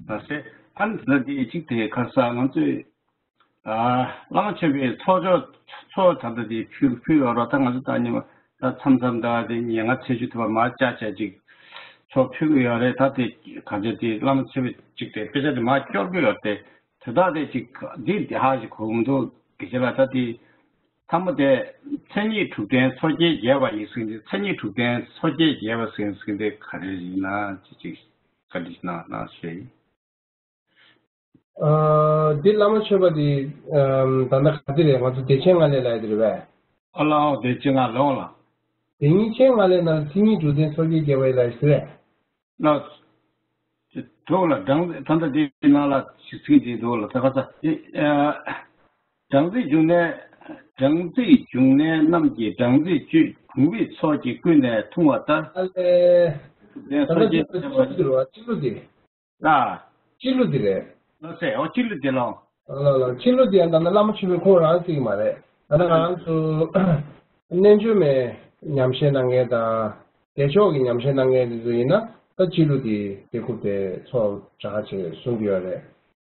ལགས་སེ། ཨ་ནི་འདི་གཅིག་དེ་ཁ་ས་ང་ཚོས། ཨ། བླ་མ་མཆོད་པའི་ཚོགས་མཆོད་ཚོགས་ད་ལྟ་དེ་ཕུལ་ཕུལ་ཡོད་རོགས། ད་ང་ཚོ་ད་ཉི་མ་ད་མཚམས་མཚམས་ད་དེ་ཉིན་ལྔ་ཚེས་བཅུ་ཐུབ་པ་མར་བཅར་བྱས་ཅིག་ཚོགས་ཕུལ་གི་ཡོད་རེད། ད་དེ་གང་ཅི་དེ་བླ་མ་མཆོད་པའི་ཅིག་དེ་དཔེ་ཆ་དེ་མར་སྐྱོར་གི་ཡོད་དེ། དེ་དག་དེ་ཅིག་འདི་དེ་ཧ་ཅིག་གོ་མི་འདུག་དགེ་བཤེས་ལགས། ད་དེ་ཐ་མ་དེ་མཚན་ཉིད་དྲུག་ལྡན་མཚོ་སྐྱེས་རྒྱས་པ་ཡིན་ཟེར་གི་འདུག་མཚན་ཉིད་དྲུག་ལྡན་མཚོ་སྐྱེས་རྒྱས་པ་ཟེར་གི་འདུག་དེ་ག་རེ་ཡིན་ན་ཅིག་ཅིག་བཀའ་འདྲི་གནང་གནང་ཞུ་ཡིན། ཨ། འདི་བླ་མ་མཆོད་པ་འདི་ཨམ། ད་ལྟ་ག་འདི་རེད། ང་ཚོ་བདེ་ཆེན་ལྔ་ལས་ལབ་ཡ་འདི་རེད་པས། ཨ་ལགས། ཨོ་བདེ་ཆེན་ལྔ་ལོངས་ལ། དེ་ཉིད་ཆེན་ང་ལས་ན་མཚན་ཉིད་དྲུག་ལྡན་མཚོ་སྐྱེས་རྒྱལ་བ་ཡི་ལ་ཞེས་ཟེར། ལགས། དེ་འདུག་ལ་སྦྲང་རྩི་ད་ལྟ་དེའི་ནང་ལ་ཞིག་ཚིག་ཅིག་འདུག་ལ་ད་ག་ས་དེ་སྦྲང་རྩིའི་འབྱུང་གནས། སྦྲང་རྩིའི་འབྱུང་གནས་རྣམས་ཀྱི་སྦྲང་རྩིའི་བཅུད་བུང་བའི་ཚོགས་ཀྱིས་ཀུན་ནས་འཐུང་བ་ལྟར། ཨ་ལས། ལྡན་ད་མཚོ་ལྟ་སྐྱེས་ཅི་ལོ་ཟེར་བ་ཅི་ལོ་དེ། ལ། སྤྱི་ལོ་འདི་རེད། ལ་སེ་ཨོ་སྤྱི་ལོ་འདི་ལོ། ལ་ལ་སྤྱི་ལོ་འདི་ཡང་ད་ནི་བླ་མ་མཆོད་པའི་ཁོང་རང་བརྩི་གི་མ་རེད། ད་ནི་ང་རང་ཚོ་རྣལ་འབྱོར་མའི་ཉམས་བཞེས་གནང་མཁན་དང་བདེ་མཆོག་གི་ཉམས་བཞེས་གནང་མཁན་དེ་ཚོ་ཡིན་ན་ད་སྤྱི་ལོ་འདི་དེ་ཁུར་དེ་ཚོགས་གྲ་ཆེ་གསུང་གི་ཡོད་རེད།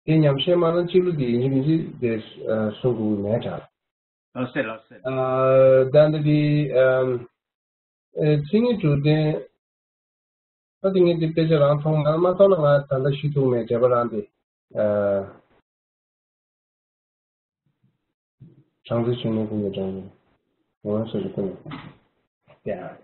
དེ་ཉམས་བཞེས་མ་གནང་སྤྱི་ལོ་འདི་ཡིན་གཅིག་མིན་གཅིག་དེ་གསུང་དགོས་མེད་དྲ། ལ་སེ་ལ་སེ། ད་འདི་འདི། མཚན་ཉིད་དྲུག་ལྡན། ད་དེ་ངས་དེ་དཔེ་ཆ་རང་མཐོང་མ་མ་མཐོང་ན་ང་ད་ལྟ་ཞུ་ཐུབ་མེད་འགྲེལ་པ་རང་དེ། སྦྲང་རྩི་བྱུང་ནས་ཀུན་ནས་སྦྲང་ནས་ངོ་བོ་སོགས་ཀྱི་ཀུན་ནས་ཡ། རེད།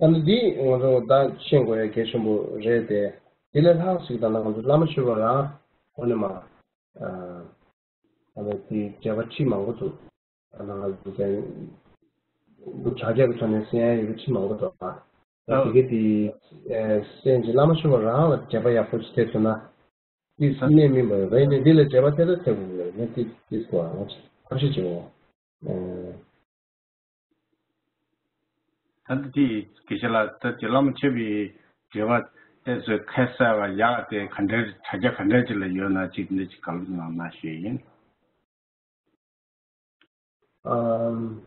ཨ་ནི་འདི་ང་ཚོ་ད་ཤེས་དགོས་ཡ་གལ་ཆེན་པོ་རེད་དེ། དེ་ལས་ལྷག་ཞིག་ད་ལྟ་ང་ཚོ་བླ་མ་མཆོད་པ་རང་ཁོ་ནས་མ། ཨ་ནི་དེ་འགྲེལ་པ་ཁྲིད་མང་པོ་འདུག་ཨ་ནི་ང་ཚོ་དེ་དྲ་རྒྱ་གི་ཐོག་ནས་གསན་ཡ་ཡོད་པ་ཁྲིད་མང་པོ་འདུག་ཨ་དེ་གི་དེ་གསན་ཅིང་བླ་མ་མཆོད་པ་རང་ལ་འགྲེལ་པ་ཡག་པོ་ཞིག་ཐེབས་སོང་ན། དེ་གནད་སྨིན་པ་ཡོད་པ་ཡིན་ནའི་འདི་ལ་འགྲེལ་པ་ཐེབས་ད་ཐེབས་དགོས་མེད་ངས་དེ་དེ་སྐོར་ང་ཚོ་ཐབས་ཤེས་བྱེད་འོང་། ད་ལྟ་དེ་དགེ་བཤེས་ལགས་ད་དེ་བླ་མ་མཆོད་པའི་འགྲེལ་པ་དེ་ཚོའི་ཁ་གསལ་བ་ཡག་དེ་ག་འདྲའི་དྲ་རྒྱ་ག་འདྲའི་ཅིག་ལ་ཡོད་ན་ཅིག་འདི་ཅིག་བཀའ་སློབ་གནང་ན་ཞུས་ཡིན། ཨམ།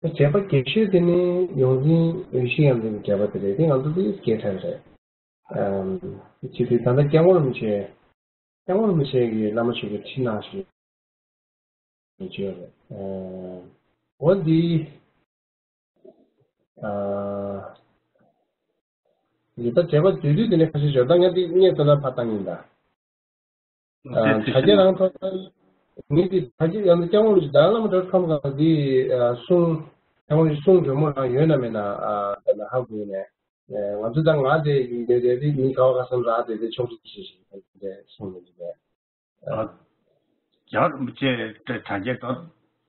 འགྲེལ་པ་རྒྱས་ཤོས་དེ་ནི་ཡོངས་འཛིན་འོས་གཞི་ཡང་འཛིན་གྱི་འགྲེལ་པ་དེ་རེད་དེ་ང་ཚོ་དེ་སྐད་ཆ་རེད། ཨམ། ཅི་སྟེ་ད་ལྟ་སྐྱབས་མགོན་རིན་པོ་ཆེ། སྐྱབས་མགོན་རིན་པོ་ཆེ་གིས་བླ་མ་མཆོད་པའི་ཁྲིད་གནང་ཞིག་བརྗོད་རེད། འོ་འདི། ཨ། འདི་ད་འགྲེལ་པ་བསྡུས་བསྡུས་དེ་ནས་ཁ་ཤས་བརྗོད་ད་ངས་འདི་སྙད་བཏོན་ན་ཕར་བཏང་ཡིན་ད། ཨ། དྲ་རྒྱ་རང་ཐོག་ངས་འདི་དྲ་རྒྱ་ཡང་སྐྱབས་མགོན་རིན་པོ་ཆེ་ད་བླ་མ་དོར་ཁམས་གང་འདི་གསུང་སྐྱབས་མགོན་རིན་པོ་ཆེ་གསུང་གྲོས་མོལ་རང་ཡོད་ན་མེད་ན་ཨ་ད་ལ་ཧ་གོ་ནས་ང་ཚོ་ད་ང་དེ་ཡོད་དེ་དེ་མི་ག་བ་ག་སམ་ར་དེ་དེ་ཕྱོགས་སྒྲིག་བྱེད་བཞིན་དེ་གསུང་མི་འདུག་པས། རྒྱལ་བ་རིན་པོ་ཆེ་དྲ་རྒྱ་དོ་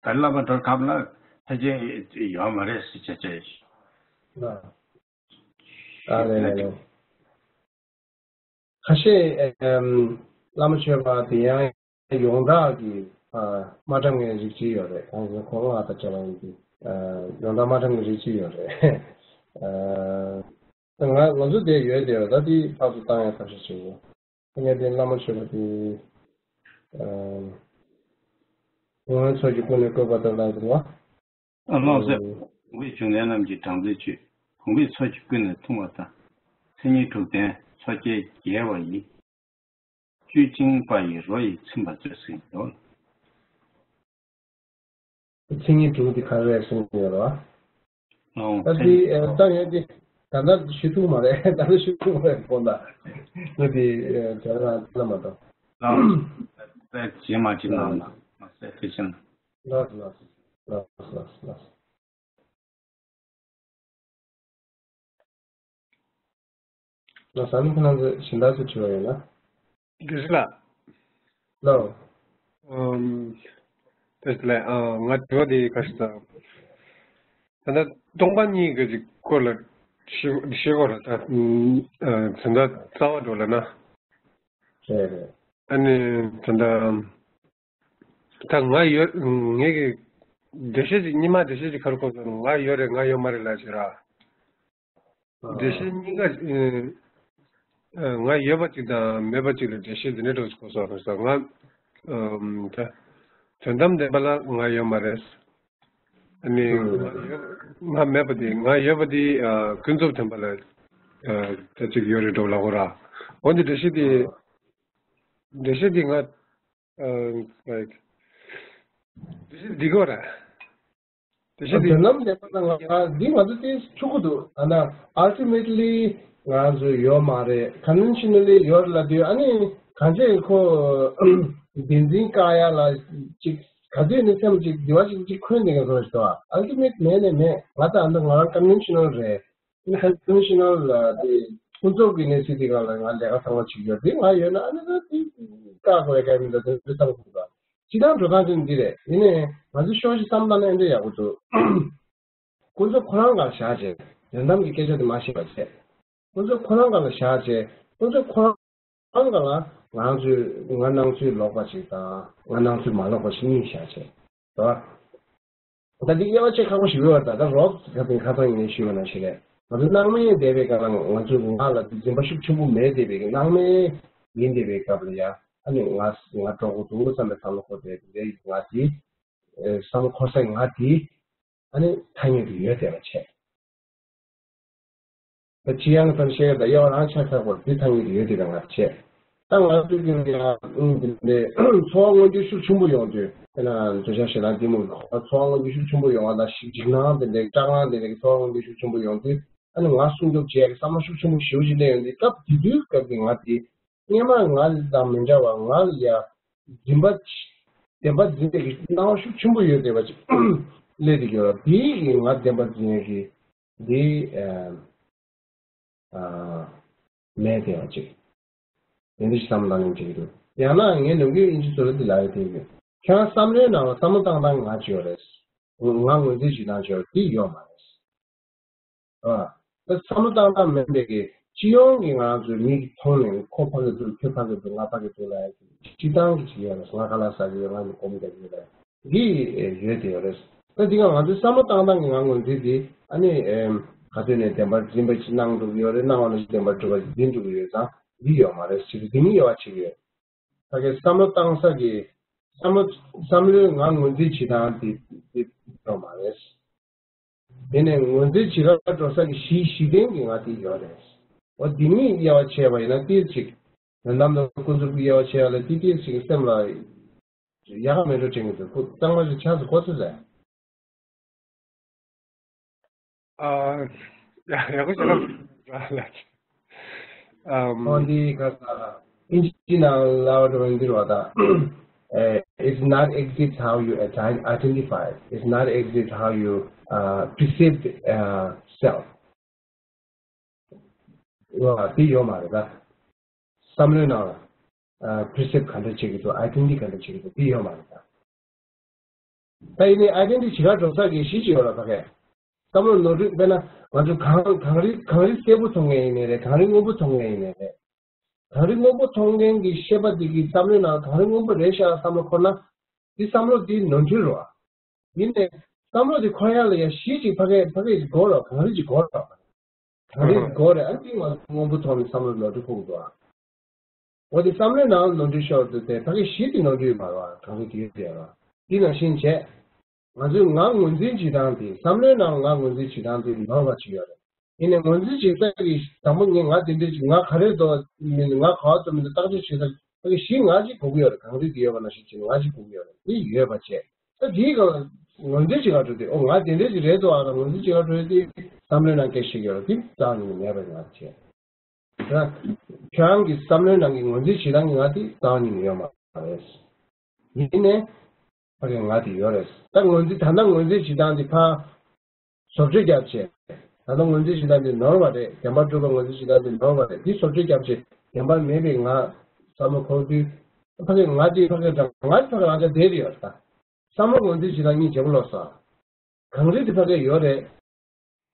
ད་བླ་མ་དོར་ཁམས་ལ་ཕལ་ཆེར་ཡོད་མ་རེད་ཟེར་བྱས་བྱས། ཨ་ལེ་ལེ་ལེ། ཁ་ཤས་ཨེམ། བླ་མ་མཆོད་པ་དེ་ཡང་ཡོངས་གྲགས་ཀྱི་ཨ། མ་འགྲམ་ངའི་རིགས་གཅིག་ཡོད་རེད། ཁོང་ཚོ་ཁོང་ང་དང་བྱ་བ་ཡིན་གྱི་ཨ། ཡོངས་གྲགས་མ་འགྲམ་གྱི་རིགས་གཅིག་ཡོད་རེད། ཨ། ང་ང་ཚོ་དེ་ཡོད་དེ་ཡོད་ད་དེ་ཕར་ཚུར་བཏང་ཡ་ཐབས་ཤེས་བྱེད་དགོས། ངས་དེ་བླ་མ་མཆོད་པ་དེ་ཨ། ངོ་བོའི་ཚོགས་ཀྱིས་ཀུན་ནས་བསྐོར་བ་ལྟར་ལ་ཟེར་བ། ཨ་ལོ་ཟེར། བུང་བའི་བྱུང་གནས་རྣམས་ཀྱི་སྦྲང་རྩིའི་བཅུད། བུང་བའི་ཚོགས་ཀྱིས་ཀུན་ནས་འཐུང་བ་ལྟར། མཚན་ཉིད་དྲུག་ལྡན་མཚོ་སྐྱེས་རྒྱལ་བ་ཡི། བཅུད་བཅིངས་པ་ཡི་རོ་ཡིས་ཚིམ་པར་མཛོད་ཟེར་གྱི་འདུག་མཚན་ཉིད་དྲུག་འདི་ག་རེ་རེད་གསུངས་ཡོད་རེད་བ། ཨོ་ད་མཚན་འདི་ཉིད་ཨེ་ད་ཡོད་འདི་ད་ལྟ་ཞུ་ཐུབ་མ་རེད། ད་ལྟ་ཞུ་ཐུབ་མ་རེད་དགོངས་དག་ངས་འདི་ཨེ་དེ་རང་ལ་མ་གཏོགས། ལགས། ད་རྗེས་མ་ཅིག་གནང་ན་མ་ཟད་ཐུགས་རྗེ་ཆེ་གནང་། ལགས་ལགས་ལགས་ལགས་ལགས། ལགས་ས་ནི་ཁོ་རང་ཚོ་གཞན་དག་ཚོ་དྲི་བ་ཡོད་ན། དགེ་བཤེས་ལགས། ལགས། ཨམ། དེ་ལས་ཨ་ང་དྲི་བ་དེ་ག་ཞིག་དང་། ད་ལྟ་སྟོང་པ་ཉིད་ཀྱི་ཅིག་སྐོར་ལ་ཤེས་ཤེས་དགོས་རེད་ད། ཨམ། ད་ལྟ་རྩ་བ་འགྲོ་ལ་ན། རེད་རེད། ཨ་ནི་ད་ལྟ། ད་ང་ཡོད་ངེད་ཀྱི་འགྲེལ་བཤད་ཅིག་རྙིང་མ་འགྲེལ་བཤད་ཅིག་ཁར་གོ་སོང་ང་ཡོད་རེད་ང་ཡོད་མ་རེད་ལབ་ཅིག་ར། འགྲེལ་བཤད་གཉིས་ཀ་ང་ཡོད་པ་ཅིག་དང་མེད་པ་ཅིག་ལ་འགྲེལ་བཤད་འདི་འདྲ་འདྲ་གོ་སོང་ང་ད་དོན་དམ་བདེན་པ་ལ་ང་ཡོད་མ་རེད། ཨ་ནི་ང་ཡོད་ང་མེད་པ་དེ་ང་ཡོད་པ་དེ་ཀུན་རྫོབ་བདེན་པ་ལ་ད་ཅིག་ཡོད་རེད་འགྲོ་ལབ་གོ་ར། འོན་ཏེ་འགྲེལ་བཤད་དེ་འགྲེལ་བཤད་དེ་ང་ཨ། right། དེ་བཞིན་འདི་གོ་ར། དེ་བཞིན་འདི་དོན་ལམ་ལེགས་པ་དང་ང་འདི་ང་ཚོ་དེ་ཆུ་གུ་འདུག་ཨ་ན་ultimately ང་ཚོ་ཡོད་མ་རེད། conventionally ཡོད་ལ་དུས་ཨ་ནི་གང་ཅི་ཁོ་བདེན་འཛིན་བཀག་ཡ་ལ་ཅིག་ག་དུས་ནི་སེམས་ཅིག་འདི་བ་ཅིག་ཅིག་འཁོན་ནས་ང་ཚོ་ཞིག་འདུག ultimate མེད་ནས་མེད། ང་ད་ཨ་ན་ང་རང་conventional རེད། ཨ་ནི་conventional ལ་དེ། ཀུན་རྫོབ་ཀྱི་གནས་ཚུལ་དེ་སྒང་ལ་ང་ལས་ཀ་ཚང་མ་བྱེད་ཀྱི་ཡོད་དེ། ང་ཡོད་ན་ཨ་ནི་ད་དེ་བཀག་དགོས་ཡ་ག་མི་འདུག་དེ་འདྲ་བསམ་གྱི་འདུག་སྤྱིར་བཏང་འགྲོ་སྟངས་དེ་འདི་རེད། ཡིན་ནའི་ང་ཚོས་ཤོག་ཤིག་བསམ་བློ་བཏང་ན་ཨེ་འདྲ་ཡག་པོ་འདུག་ཀུན་རྫོབ་ཁོ་རང་སྒང་བཞག་བྱས། དོན་དམ་གྱི་སྐད་ཆ་དེ་མ་བཤད་པ་བྱས། ཀུན་རྫོབ་ཁོ་རང་སྒང་ལ་བཞག་བྱས། ཀུན་རྫོབ་ཁོ་རང་སྒང་ལ་ང་ཚོས་ང་སྣང་ཚུལ་ལོག་པ་ཞིག་དང་ང་སྣང་ཚུལ་མ་ལོག་པ་ཞིག་གཉིས་བཞག་བྱས། རེད་བ། ད་འདི་དབྱེ་བ་ཕྱེ་ཁག་པོ་ཞིག་ཡོད་པ། ད་ལྟ་རོབ་ཁ་ཚང་ཁ་ཚང་ཡིན་ནའི་ཞུས་པ་ནང་བཞིན་རེད། ང་ཚོ་སྣང་མེད་བསྡད་པའི་སྐབས་ལ་ང་ཚོས་ང་ལ་འཛིན་པ་ཤུགས་ཆེན་པོ་མེད་བསྡད་པའི་སྣང་མེད་ཡིན་བསྡད་པའི་སྐབས་ལ་ཡ། ཨ་ནི་ང་ང་གྲོགས་པོ་འདུག་བསམ་པའི་བསམ་བློ་འཁོར་བསྡད་པའི་ང་དེ། བསམ་བློ་འཁོར་ས་ང་དེ། ཨ་ནི་ཐ་སྙད་དུ་ཡོད་བསྡད་པ་བྱས། ད་ཅི་ཡང་ཙམ་བཤད་ད་དབྱེ་བ་རང་ཆ་ཚ་བར་དེ་ཐ་སྙད་དུ་ཡོད་བསྡད་པའི་ང་བྱས། ད་ང་ཚོའི་རྒྱུད་ལ་ཡང་འདི་འདྲའི་ཚོར་བ་མངོན་འགྱུར་ཤུགས་ཆེན་པོ་ཡོང་དུས། དཔེར་ན་འདོད་ཆགས་ཞེ་སྡང་གཏི་མུག་གི་ཚོར་བ་མངོན་འགྱུར་ཤུགས་ཆེན་པོ་ཡོང་བ་དང་། ཞིབ་འཇིགས་སྣང་དེ་འདྲའི་སྐྲག་སྣང་དེ་འདྲའི་ཚོར་བ་མངོན་འགྱུར་ཤུགས་ཆེན་པོ་ཡོང་དུས། ཨ་ནི་ང་སྲུང་སྐྱོབ་བྱེད་ཡག་གི་བསམ་བློ་ཤུགས་ཆེན་པོ་ཞེ་པོ་ཅིག་སླེབས་ཡོང་དུས། སྐབས་དེ་དུས་སྐབས་ཀྱི་ང་དེ་སྔོན་མ་ང་དང་མི་འདྲ་བར་ང་ལ་ཡ་བདེན་པ་བདེན་པ་འཛིན་པའི་གི་སྣང་བ་ཤུགས་ཆེན་པོ་ཡོད་བསྡད་པ་ཅིག་སླེབས་བསྡད་ཀྱི་ཡོད་རེད། དེའི་གི་ང་བདེན་པ་འཛིན་ཡག་གི་འདི་ཨ་ཨ་མེད་བསྡད་པ་ཅིག་དེ་འདྲ་ཞིག་བསམ་བློ་བཏང་ནས་བྱེད་ཀྱི་འདུག་ཡང་ན་ངས་ནམ་རྒྱུན་དབྱིན་ཇི་ཚོ་ལ་འདི་ལབ་ཡ་དེ་ཡོད། ཁྱེད་རང་བསམ་བློའི་ནང་ལ་བསམ་བློ་བཏང་སྟངས་ང་ཅིག་ཡོད་རེད། ང་ངོས་འཛིན་བྱེད་སྟངས་ཅིག་ཡོད་རེད། འདི་ཡོད་མ་རེད། ཨ། ད་བསམ་བློ་བཏང་སྟངས་མིན་པའི་གི་སྤྱི་ཡོངས་ཀྱི་ང་རང་ཚོའི་མིག་གིས་མཐོང་ནས། ཁོ་ཕ་གི་འདུག་ཁྱོད་ཕ་གི་འདུག་ང་ཕ་གི་འདུག་ལབ་ཡ་གི་སྤྱིར་བཏང་གི་ཅིག་ཡོད་རེད། ང་ཁ་ལག་ཟ་གི་ཡོད། ང་ནི་སྒོམ་རྒྱག་གི་ཡོད་ལབ་ཡ་འདི་ཡོད་དེ་ཡོད་རེད། ད་འདི་ག་ང་ཚོའི་བསམ་བློ་བཏང་སྟངས་ཀྱི་ང་ངོས་འཛིན་འདི་ཨ་ནི་ཨེམ་ག་དུས་ནས་བདེན་པར་འཛིན་པ་ཅིག་སྣང་འགྲོ་གི་ཡོད་རེད། སྣང་བ་ནང་བཞིན་བདེན་པར་གྲུབ་པ་ཅིག་འཛིན་འགྲོ་གི་ཡོད་ཙང་འདི་ཡོད་མ་རེད། ཅིག་འདི་ནི་དབྱེ་བ་ཕྱེ་གི་ཡོད། ཕ་གིའི་བསམ་བློ་བཏང་ས་གི་བསམ་བློ་བསམ་བློའི་ང་ངོས་འཛིན་བྱེད་སྟངས་དེ་དེ་ཡོད་མ་རེད། དེ་ནས་ངོས་འཛིན་བྱེད་ག་འགྲོ་ས་གི་གཞི་གཞི་རྟེན་གྱི་ང་དེ་ཡོད་རེད། འོ་དེ་གཉིས་དབྱེ་བ་ཕྱེ་བ་ཡིན་ན་ཏིས་ཅིག་དོན་དམ་དང་ཀུན་རྫོབ་ཀྱི་དབྱེ་བ་ཕྱེ་བ་ལ་ཏིས་ཏིས་ཅིག་སེམས་ལ་ཡག་ག་མེད་འགྲོ་དྲན་གྱི་འདུག་ཁོ་གཙང་མ་ཞིག་ཆགས་སུ་གོ་ཚོད་ཟེར། ཨ། ཡག་པོ་ཞིག་ལབ། ཨམ། ཨོ་འདི་ག་ས་ཨིན་ཇི་ནང་ལ་འགྲོ་བ་འདི་རེད་བ་ད། Uh, it's not exist how you ident- identify. It's not exist how you uh, perceive uh, self. འོ་འདི་ཡོད་མ་རེད་ད། བསམ་བློའི་ནང་ལ་ཨ་perceive ག་འདྲ་བྱེད་ཀྱི་འདུག identity ག་འདྲ་བྱེད་ཀྱི་འདུག་འདི་ཡོད་མ་རེད་ད། ད་ཡིན་ནའི་identity བྱེད་ག་འགྲོ་ས་གི་གཞི་ཅིག་ཡོད་ར་ཕ་གས། བསམ་བློ་ནོར་འཁྲུལ་དཔེར་ན་ང་ཚོ་གངས་གངས་རི་གངས་རི་སེར་པོ་མཐོང་མཁན་ཡིན་ནའི་རེད། གངས་རི་སྔོན་པོ་མཐོང་མཁན་ཡིན་ནའི་རེད། གངས་རི་སྔོན་པོ་མཐོང་མཁན་གྱི་ཤེས་པ་དེ་གི་བསམ་བློའི་ནང་གངས་རི་སྔོན་པོ་རེད་ཤག་བསམ་བློ་འཁོར་ན། འདི་བསམ་བློ་འདི་ནོར་འཁྲུལ་རེད་བ། ཡིན་ནའི་བསམ་བློ་འདི་འཁོར་ཡག་ལ་ཡ་གཞི་ཅིག་ཕ་གས་ཕ་གས་ཅིག་དགོས་ར། གངས་རི་ཅིག་དགོས་ར། གངས་རི་དགོས་རེད། ཨ་ནི་ང་ཚོ་སྔོན་པོ་མཐོང་ནས་བསམ་བློ་ནོར་འཁྲུལ་ཕོག་གི་འདུག་ཨ། འོ་དེ་བསམ་བློའི་ནང་ནོར་འཁྲུལ་ཤོར་འདུག་སྟེ་ཕ་གི་གཞི་དེ་ནོར་འཁྲུལ་མ་རེད་བ། གངས་རི་དེ་ཡོད་དེ་རེད་བ། དེ་ནང་བཞིན་བྱས། ང་ཚོས་ང་ངོས་འཛིན་བྱེད་སྟངས་དེ་བསམ་བློའི་ནང་ང་ངོས་འཛིན་བྱེད་སྟངས་དེ་ནོར་བ་ཅིག་ཡོད་རེད། ཡིན་ནའི་ངོས་འཛིན་བྱེད་ས་གི་དང་པོ་ངས་ང་དེ་འདྲ་ཅིག་ང་ག་རེ་འདུག་མིན་ང་ག་བ་འདུག་མི་འདུག་བརྟག་དཔྱད་བྱེད་ས་ཕ་གི་གཞི་ང་ཅིག་དགོས་ཀྱི་ཡོད་རེད། གངས་རི་དེ་ཡོད་པ་ནང་བཞིན་བྱས་ནས་ང་ཅིག་དགོས་ཀྱི་ཡོད་རེད། དེ་ཡོད་པ་བྱས། ད་དེའི་སྒང་ངོས་འཛིན་བྱེད་ག་འགྲོ་དུས་ཨོ་ང་དེ་འདྲ་ཅིག་རེད་འདུག་ཨ་ལ་ངོས་འཛིན་བྱེད་ག་འགྲོ་དུས་བསམ་བློའི་ནང་སྐད་ཆ་བཤད་ཀྱི་ཡོད་རེད། དེ་རྩ་བ་ཉིད་ནས་མེད་པ་ཡིན་ང་བྱས། ཁྱོད་རང་གི་བསམ་བློའི་ནང་གི་ངོས་འཛིན་བྱེད་སྟངས་ཀྱི་ང་དེ་རྩ་བ་ཉིད་ནས་ཡོད་མ་རེད། ཡིན་ནའི་ཕ་གི་ང་དེ་ཡོད་རེད། ད་ངོས་འཛིན་ད་ལྟ་ངོས་འཛིན་བྱེད་སྟངས་དེ་ཕ་བཟོ་བཅོས་བརྒྱབ་བྱས། ད་ལྟ་ངོས་འཛིན་བྱེད་སྟངས་དེ་ནོར་བ་རེད། བདེན་པར་གྲུབ་པ་ངོས་འཛིན་བྱེད་སྟངས་དེ་ནོར་བ་རེད། དེ་བཟོ་བཅོས་བརྒྱབ་བྱས་བདེན་པར་མེད་པའི་ང་བསམ་བློ་འཁོར་དུས་ཕ་གི་ང་དེ་ཕ་གི་ང་དེ་ཕ་གི་རང་ཅག་བསྡད་ཡོད་རེད་ད། བསམ་བློ་ངོས་འཛིན་བྱེད་སྟངས་གཉིས་བརྗེ་པོ་ལོག་སོང་། གངས་རི་དེ་ཕ་གི་ཡོད་རེད།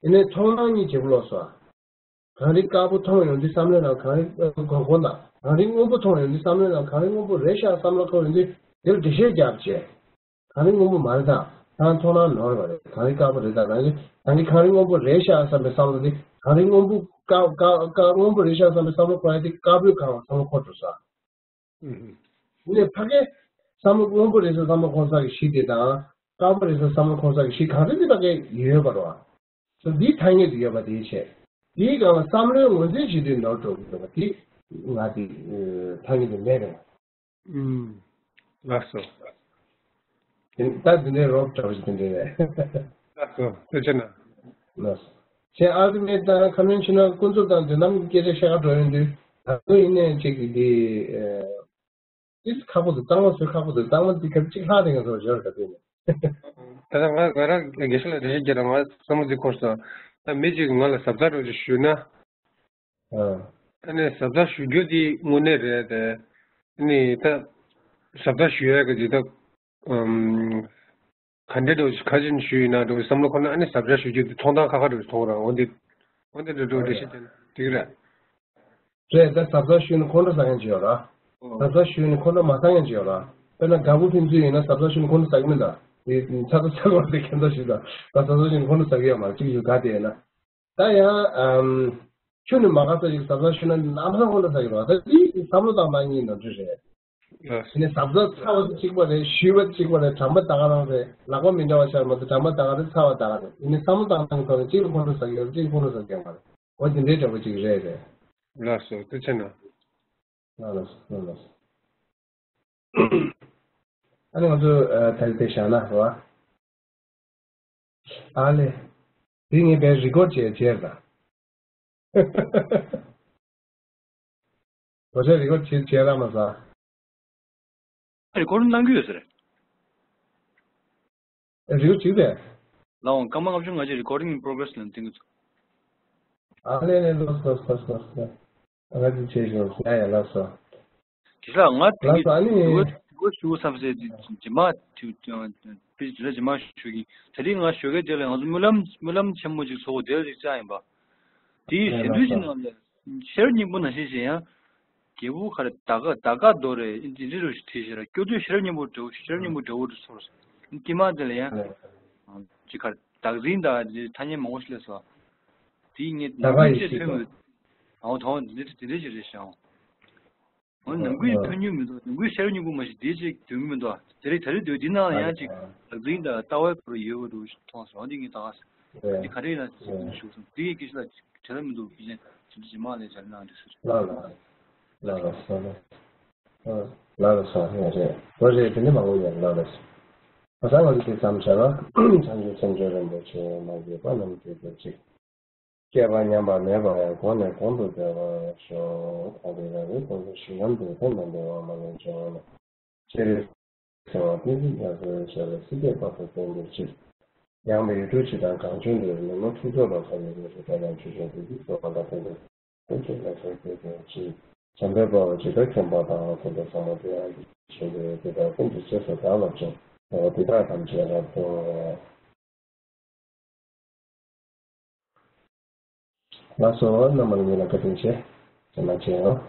ཡིན་ནའི་མཐོང་སྣང་གཉིས་བརྗེ་པོ་ལོག་སོང་། གངས་རི་དཀར་པོ་མཐོང་ཡོང་དུས་བསམ་བློའི་ནང་གངས་རི་གོང་གོང་དང་། གངས་རི་སྔོན་པོ་མཐོང་ཡོང་དུས་བསམ་བློའི་ནང་གངས་རི་སྔོན་པོ་རེད་ཤག་བསམ་བློ་འཁོར་ཡོང་དུས་དེར་འགྲེལ་བཤད་བརྒྱབ་བྱས། གངས་རི་སྔོན་པོ་མ་རེད་ད། ད་མཐོང་སྣང་ནོར་བ་རེད། གངས་རི་དཀར་པོ་རེད་ད། ད་གི་ད་གི་གངས་རི་སྔོན་པོ་རེད་ཤག་བསམ་པའི་བསམ་བློ་དེ་གངས་རི་སྔོན་པོ་དཀར་དཀར་དཀར་སྔོན་པོ་རེད་ཤག་བསམ་པའི་བསམ་བློ་འཁོར་ཡ་དེ་དཀར་པོའི་གངས་བསམ་བློ་འཁོར་འགྲོ་ས། ཨུ་ཧུ། ཡིན་ནའི་ཕ་གི་བསམ་བློ་སྔོན་པོ་རེད་ཟེར་བསམ་བློ་འཁོར་ས་གི་གཞི་དེ་དང་། དཀར་པོ་རེད་ཟེར་བསམ་བློ་འཁོར་ས་གི་གཞི་གངས་རི་དེ་ཕ་གི་ཡོད་པ་རེད་བ། སོ་འདིའི་ཐ་སྙད་དུ་ཡོད་པ་དེའི་ཆེད། དེའི་སྒང་ལ་བསམ་བློའི་ངོས་འཛིན་བྱེད་དུས་ནོར་འགྲོ་གི་ཡོད་པ་དེ་ང་དེ་ཐ་སྙད་དུ་མེད་པས། ཨུམ། ལགས་སོ། དེ་ད་དེ་འདྲའི་རོབ་འདྲ་བ་ཞིག་དེ་འདྲའི་རེད། ལགས་སོ། ཐུགས་རྗེ་གནང་། ལགས་སོ། ཁྱེད་ཨལ་ཏི་མེ་ཊི་དང་ཁ་མེན་ཆུ་ན་ཀུན་རྫོབ་དང་དོན་དམ་གྱི་སྐད་ཆ་བཤད་ག་འགྲོ་ཡོང་དུས་ད་དུང་ཡིན་ནའི་གཅིག་གི་འདི་ཨེ། ཏིས་ཁག་པོ་འདུག་གཙང་མ་བཟོས་ཁག་པོ་འདུག་གཙང་མ་འདི་ག་གཅིག་ལྷག་དེ་ང་ཚོ་འབྱོར་ག་དུས་ནས། ད་ལྟ་ང་ང་རང་དགེ་བཤེས་ལགས་འགྲེལ་བཤད་རྒྱག་ར་ང་བསམ་བློ་འདི་འཁོར་སོང་། ད་མི་གཅིག་གིས་ང་ལ་གཟབ་གཟབ་རོགས་ཅིག་ཞུས་ན། ཨ་ནི་གཟབ་གཟབ་ཞུ་རྒྱུ་དེ་དངོས་གནས་རེད་དེ། ཨ་ནི་ད་གཟབ་གཟབ་ཞུ་ཡ་གི་ཅིག་ད་ཨམ། ག་འདྲ་འགྲོ་ག་ཅིན་ཞུ་ཡིན་ན་འགྲོ་བསམ་བློ་ཁོ་ན་ཨ་ནི་གཟབ་གཟབ་ཞུ་རྒྱུ་དེ་མཐོང་སྟངས་ཁ་ཁ་འགྲོ་མཐོང་ར་འོ་འདི་འོ་འདི་འགྲོ་འགྲོ་འགྲེལ་བཤད་བྱས་ན་འགྲིག་རེད། རེད་ད་གཟབ་གཟབ་ཞུས་ནས་ཁོང་ཁྲོ་ཟ་མཁན་ཅིག་ཡོད་ར། ཨོ། གཟབ་གཟབ་ཞུས་ནས་ཁོང་ཁྲོ་མ་ཟ་མཁན་ཅིག་ཡོད་ར། དཔེར་ན་དགའ་པོ་ཕན་ཚུན་ཡིན་ན་གཟབ་གཟབ་ཞུས་ནས་ཁོང་ཁྲོ་ཟ་གི་མིན་ད། དེ་ཚ་ཚ་ཚ་བར་དེ་ཁྱད་མཚར་ཞིག་ད། ད་གཟབ་གཟབ་ཞུས་ནས་ཁོང་ཁྲོ་ཟ་གི་ཡོད་མ་རེད་གཅིག་ཞུ་དགའ་དེ་ཡིན་ན། ད་ཡང་ཨམ། ཁྱོད་ནི་མ་དགའ་ས་ཞིག་གཟབ་གཟབ་ཞུས་ན་ནམ་སང་ཁོང་ཁྲོ་ཟ་གི་རེད་བ། ད་དེ་བསམ་བློ་བཏང་སྟངས་གཉིས་ནོར་འཁྲུལ་རེད། ལགས་སོ། ཡིན་ནའི་གཟབ་གཟབ་ཚ་བ་དེ་གཅིག་པ་རེད། ཞུས་པ་དེ་གཅིག་པ་རེད། དྲན་པ་ད་ག་རང་རེད། ལག་པ་མི་འདྲ་བ་ཤར་མ་གཏོགས་དྲན་པ་ད་ག་རེད། ཚ་བ་ད་ག་རེད། ཡིན་ནའི་བསམ་བློ་བཏང་སྟངས་ཐོག་ནས་གཅིག་ལ་ཁོང་ཁྲོ་ཟ་གི་ཡོད་རེད། གཅིག་ལ་ཁོང་ཁྲོ་ཟ་གི་ཡོད་མ་རེད། འོ་དེ་འདྲའི་འདྲ་པོ་ཅིག་རེད་རེད། ལགས་སོ་ཐུགས་རྗེ་གནང་། ལགས་ལགས་སོ་ལགས་སོ། ཨ་ནི་ང་ཚོ་ཨ་ད་རེས་དེ་བཞག་ན་རེད་བ། ཨ་ལེ། དེ་ངས་བས་རི་ཀོར་བྱས་བྱས་ད། ཁོ་ཚོས་རི་ཀོར་བྱེད་བྱེད་ར་མ་ཟ། རི་ཀོར་གནང་གི་ཡོད་ཟེར། རི་ཀོར་བྱེད་པས། ལའོ་སྐར་མ་ལྔ་བཅུ་ང་གཅིག་recording in progress ལ་འདིང་གི་འདུག་ཨ་ལེ་ལེ་ལགས་སོ་ལགས་སོ་ལགས་སོ། ང་གཅིག་བྱས་ཤོག་ཡ་ཡ་ལགས་སོ། དེ་ལ་ང་དེ་ལགས་སོ་ཨ་ནི། དུ་བ་དུ་བ་ཞུ་བསམ་སེ་དེ་རྗེས་མ་དུ་དུ་དུ་རྗེས་མ་ཞུ་གི། ད་རེས་ང་ཞོགས་ཀས་དེ་ལ་ང་ཚོ་སྨོན་ལམ་སྨོན་ལམ་ཆེན་མོ་ཅིག་ཚོགས་དེ་ལ་ཅིག་བཅར་ཡིན་པ། དེའི་ཞལ་འདོན་ཅིག་གནང་ལ། ཤེར་སྙིང་པོ་ནང་བཞིན་བྱས་ཡང་། རྒྱལ་པོ་ཁ་རེ་ད་ག་ད་ག་རྡོ་རེ་ཨིན་ཇི་འདྲ་རུ་ཞིག་བྲིས་ཤེར་སྐྱོ་དུས་ཤེར་སྙིང་པོ་འདྲ་བོ་ཤེར་སྙིང་པོ་འདྲ་བོ་རུ་ཚོར། དེ་མ་དེ་ལ་ཡང་། ཅིག་ཁར་བདག་འཛིན་དང་ཐ་སྙད་མང་པོ་ཞིག་སླེབས་སོང་། དེ་ངས་ད་ག་ནམ་རྒྱུན་ཡིན་ཅེས་ཐོན་མི། ཨའོ་ཐོང་འདི་འདྲ་འདི་འདྲ་ཞིག་རེད་ཤག་ཨོ་ནམ་རྒྱུན་ཨ་ཐོན་མྱོང་མི་འདུག་ནམ་རྒྱུན་ཤེར་སྙིང་པོ་མ་ཞིག་འདི་ཅིག་ཐོན་མི་འདུག་དེ་རིང་ད་རེས་འདོད་འདི་ནང་ཡང་ཅིག་བདག་འཛིན་དང་ལྟ་བའི་སྐོར་ཡོད་པ་འདུག་མཐོང་སོང་། འདི་ངས་ད་ག་འདི་ག་རེ་ཡིན་ན་ཞུ་སོང་། འདི་ངས་སྐད་ཆ་ལ་བྲེལ་བ་མི་འདུག་ཕལ་ཆེར་ཇི་འདྲ་ཇི་མ་ལས་བྱ་ན་འདི་སུ་རེད། ལགས་ལགས་ལགས་ལགས་སོ་ལགས། ལགས་ལགས་སོ་ཡ་རེད་བོ་རེད། དེ་ནི་མང་པོ་ཡོད་ལགས་ལགས་སོ། ང་ཚང་ང་ཚོ་དེ་ཙམ་བྱ་ལ་བྱང་ཆུབ་སེམས་མཆོག་རིན་པོ་ཆེ་མ་གྱུར་པ་རྣམས་ཀྱི་སྐྱེས་པ་ཉམས་པ་མེད་པ་ཡང་གོང་ནས་གོང་དུ་འཕེལ་བར་ཤོག་ད་དེ་ལ་རིགས་ཀུན་གྱི་ཞིང་ཁམས་དུ་ཕན་པ་འདོད་པ་མ་ལུས་བྱུང་ན། ཤེས་རིག་འཚེ་བ་ཏིང་འཛིན་རྒྱ་མཚོའི་ཞལ་ལས་སྲིད་པའི་དཔལ་དུ་བརྟན་གྱུར་ཅིག་ཡངས་པའི་ཡུལ་གྲུ་སྤྱི་དང་གངས་ལྗོངས་འདིར་ནུབ་མོ་ཁྲི་ཐོག་ལ་ཁ་ལས་རིང་ཞིག་ད་ལན་ཆོས་ཅན་དེ་གིས་གཙོ་བ་ལ་ཕན་པའི་ཀུན་གྱི་ལ་ཕྱག་འཚལ་ཞིང་ཅིག་བྱམས་པའི་དཔའ་བོས་ཇི་ལྟར་མཁྱེན་པ་དང་། དེ་ལྟར་ཚང་མ་དེ་ཡང་དེ་བཞིན་དུ་དེ་དག་ཀུན་གྱི་རྗེས་སུ་བདག་སློབ་ཅིང་། འོ་དེ་དག་ཐམས་ཅད་རབ་ཏུ། ལགས་སོ་རྣམ་པ་གཉིས་ལ་བཀའ་དྲིན་ཆེ། ཚང་མ་མཇལ་ཡོང་།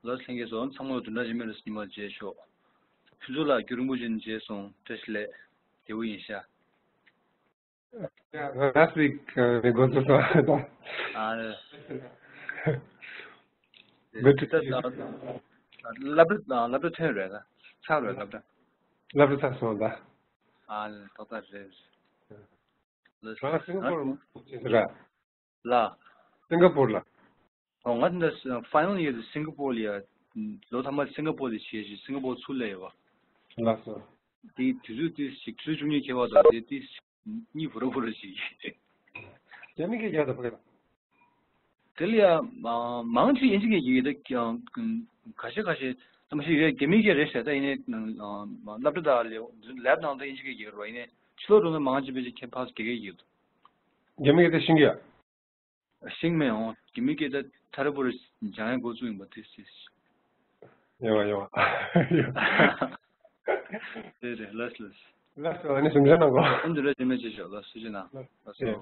ལགས་ལྷན་རྒྱས་ཚོ་ཚང་མ་ལ་བདུན་ཕྲག་རྗེས་མའི་ལ་ཉི་མ་མཇལ་ཆོག་ཕུན་ཚོགས་ལགས་རྒྱུན་རིང་པོ་ཅིག་ནས་མཇལ་སོང་། བཀྲ་ཤིས་བདེ་པོ་ཡིན་ཤག Yeah, last week, uh, we go to the. ཨ། Good to see you. སློབ་གྲྭ་སློབ་གྲྭ་ཐོན་རེད་ད། ཚར་རེད་སློབ་གྲྭ། སློབ་གྲྭ་ཚར་སོང་ད། ཨ་ལ་ཏག་ཏག་རེད། ལ་སིང་ག་པོར་ཕྱིན་ར། ལ། སིང་ག་པོར་ལ། ཨོ་ང་འདི་ཕའི་ནལ་ཡིར་དུ་སིང་ག་པོར་ལ་ཡ། ལོ་ཐ་མ་སིང་ག་པོར་ལ་བྱས་ཤིང་སིང་ག་པོར་ཚུར་སླེབས་ཡོད་པ། ལགས་སོ། དེ་དུས་ཚོད་དེ་ཞིག་དུས་ཚོད་བཅུ་གཉིས་ཁྱད་པར་དང་དེ་དེ་གཉིས་བོར་བོར་ཞིག་རྒྱ་མི་སྐད་རྒྱག་དང་ཕ་གི་ལ། དེ་ལ་ཡ་མང་ཆེ་དབྱིན་ཇི་སྐད་རྒྱག་གི་ད་ཁ་ཤས་ཁ་ཤས་ད་མ་ཤེས་ཡོད། རྒྱ་མི་སྐད་རེད་ཤག་ད་ཡིན་ནའི་སློབ་གྲྭ་དང་ལེབ་ནང་ད་དབྱིན་ཇི་སྐད་རྒྱག་རོགས། ཡིན་ནའི་ཕྱི་ལོགས་འགྲོ་ན་མང་ཆེ་ཕལ་ཆེར་ཁྱད་ཕར་རྒྱ་སྐད་རྒྱག་གི་འདུག་རྒྱ་མི་སྐད་ད་ཤེས་ཀྱི་ཡ། ཤེས་མེད་འོང་། རྒྱ་མི་སྐད་ད་ཐ་ར་པོ་ར་སྦྱང་ཡ་འགོ་བཙུགས་ཡིན་པ་དེ་ཤེས། ཡོང་བ་ཡོང་བ། རེད་རེད་ལགས་ལགས། ལགས་སོ་ཨ་ནི་གཟིམ་འཇག་གནང་གོ། ཨ་འདི་འདྲ་རྗེས་མ་བྱེད་ཤོག་ལགས་སོ་ཅི་ན། ལགས་སོ།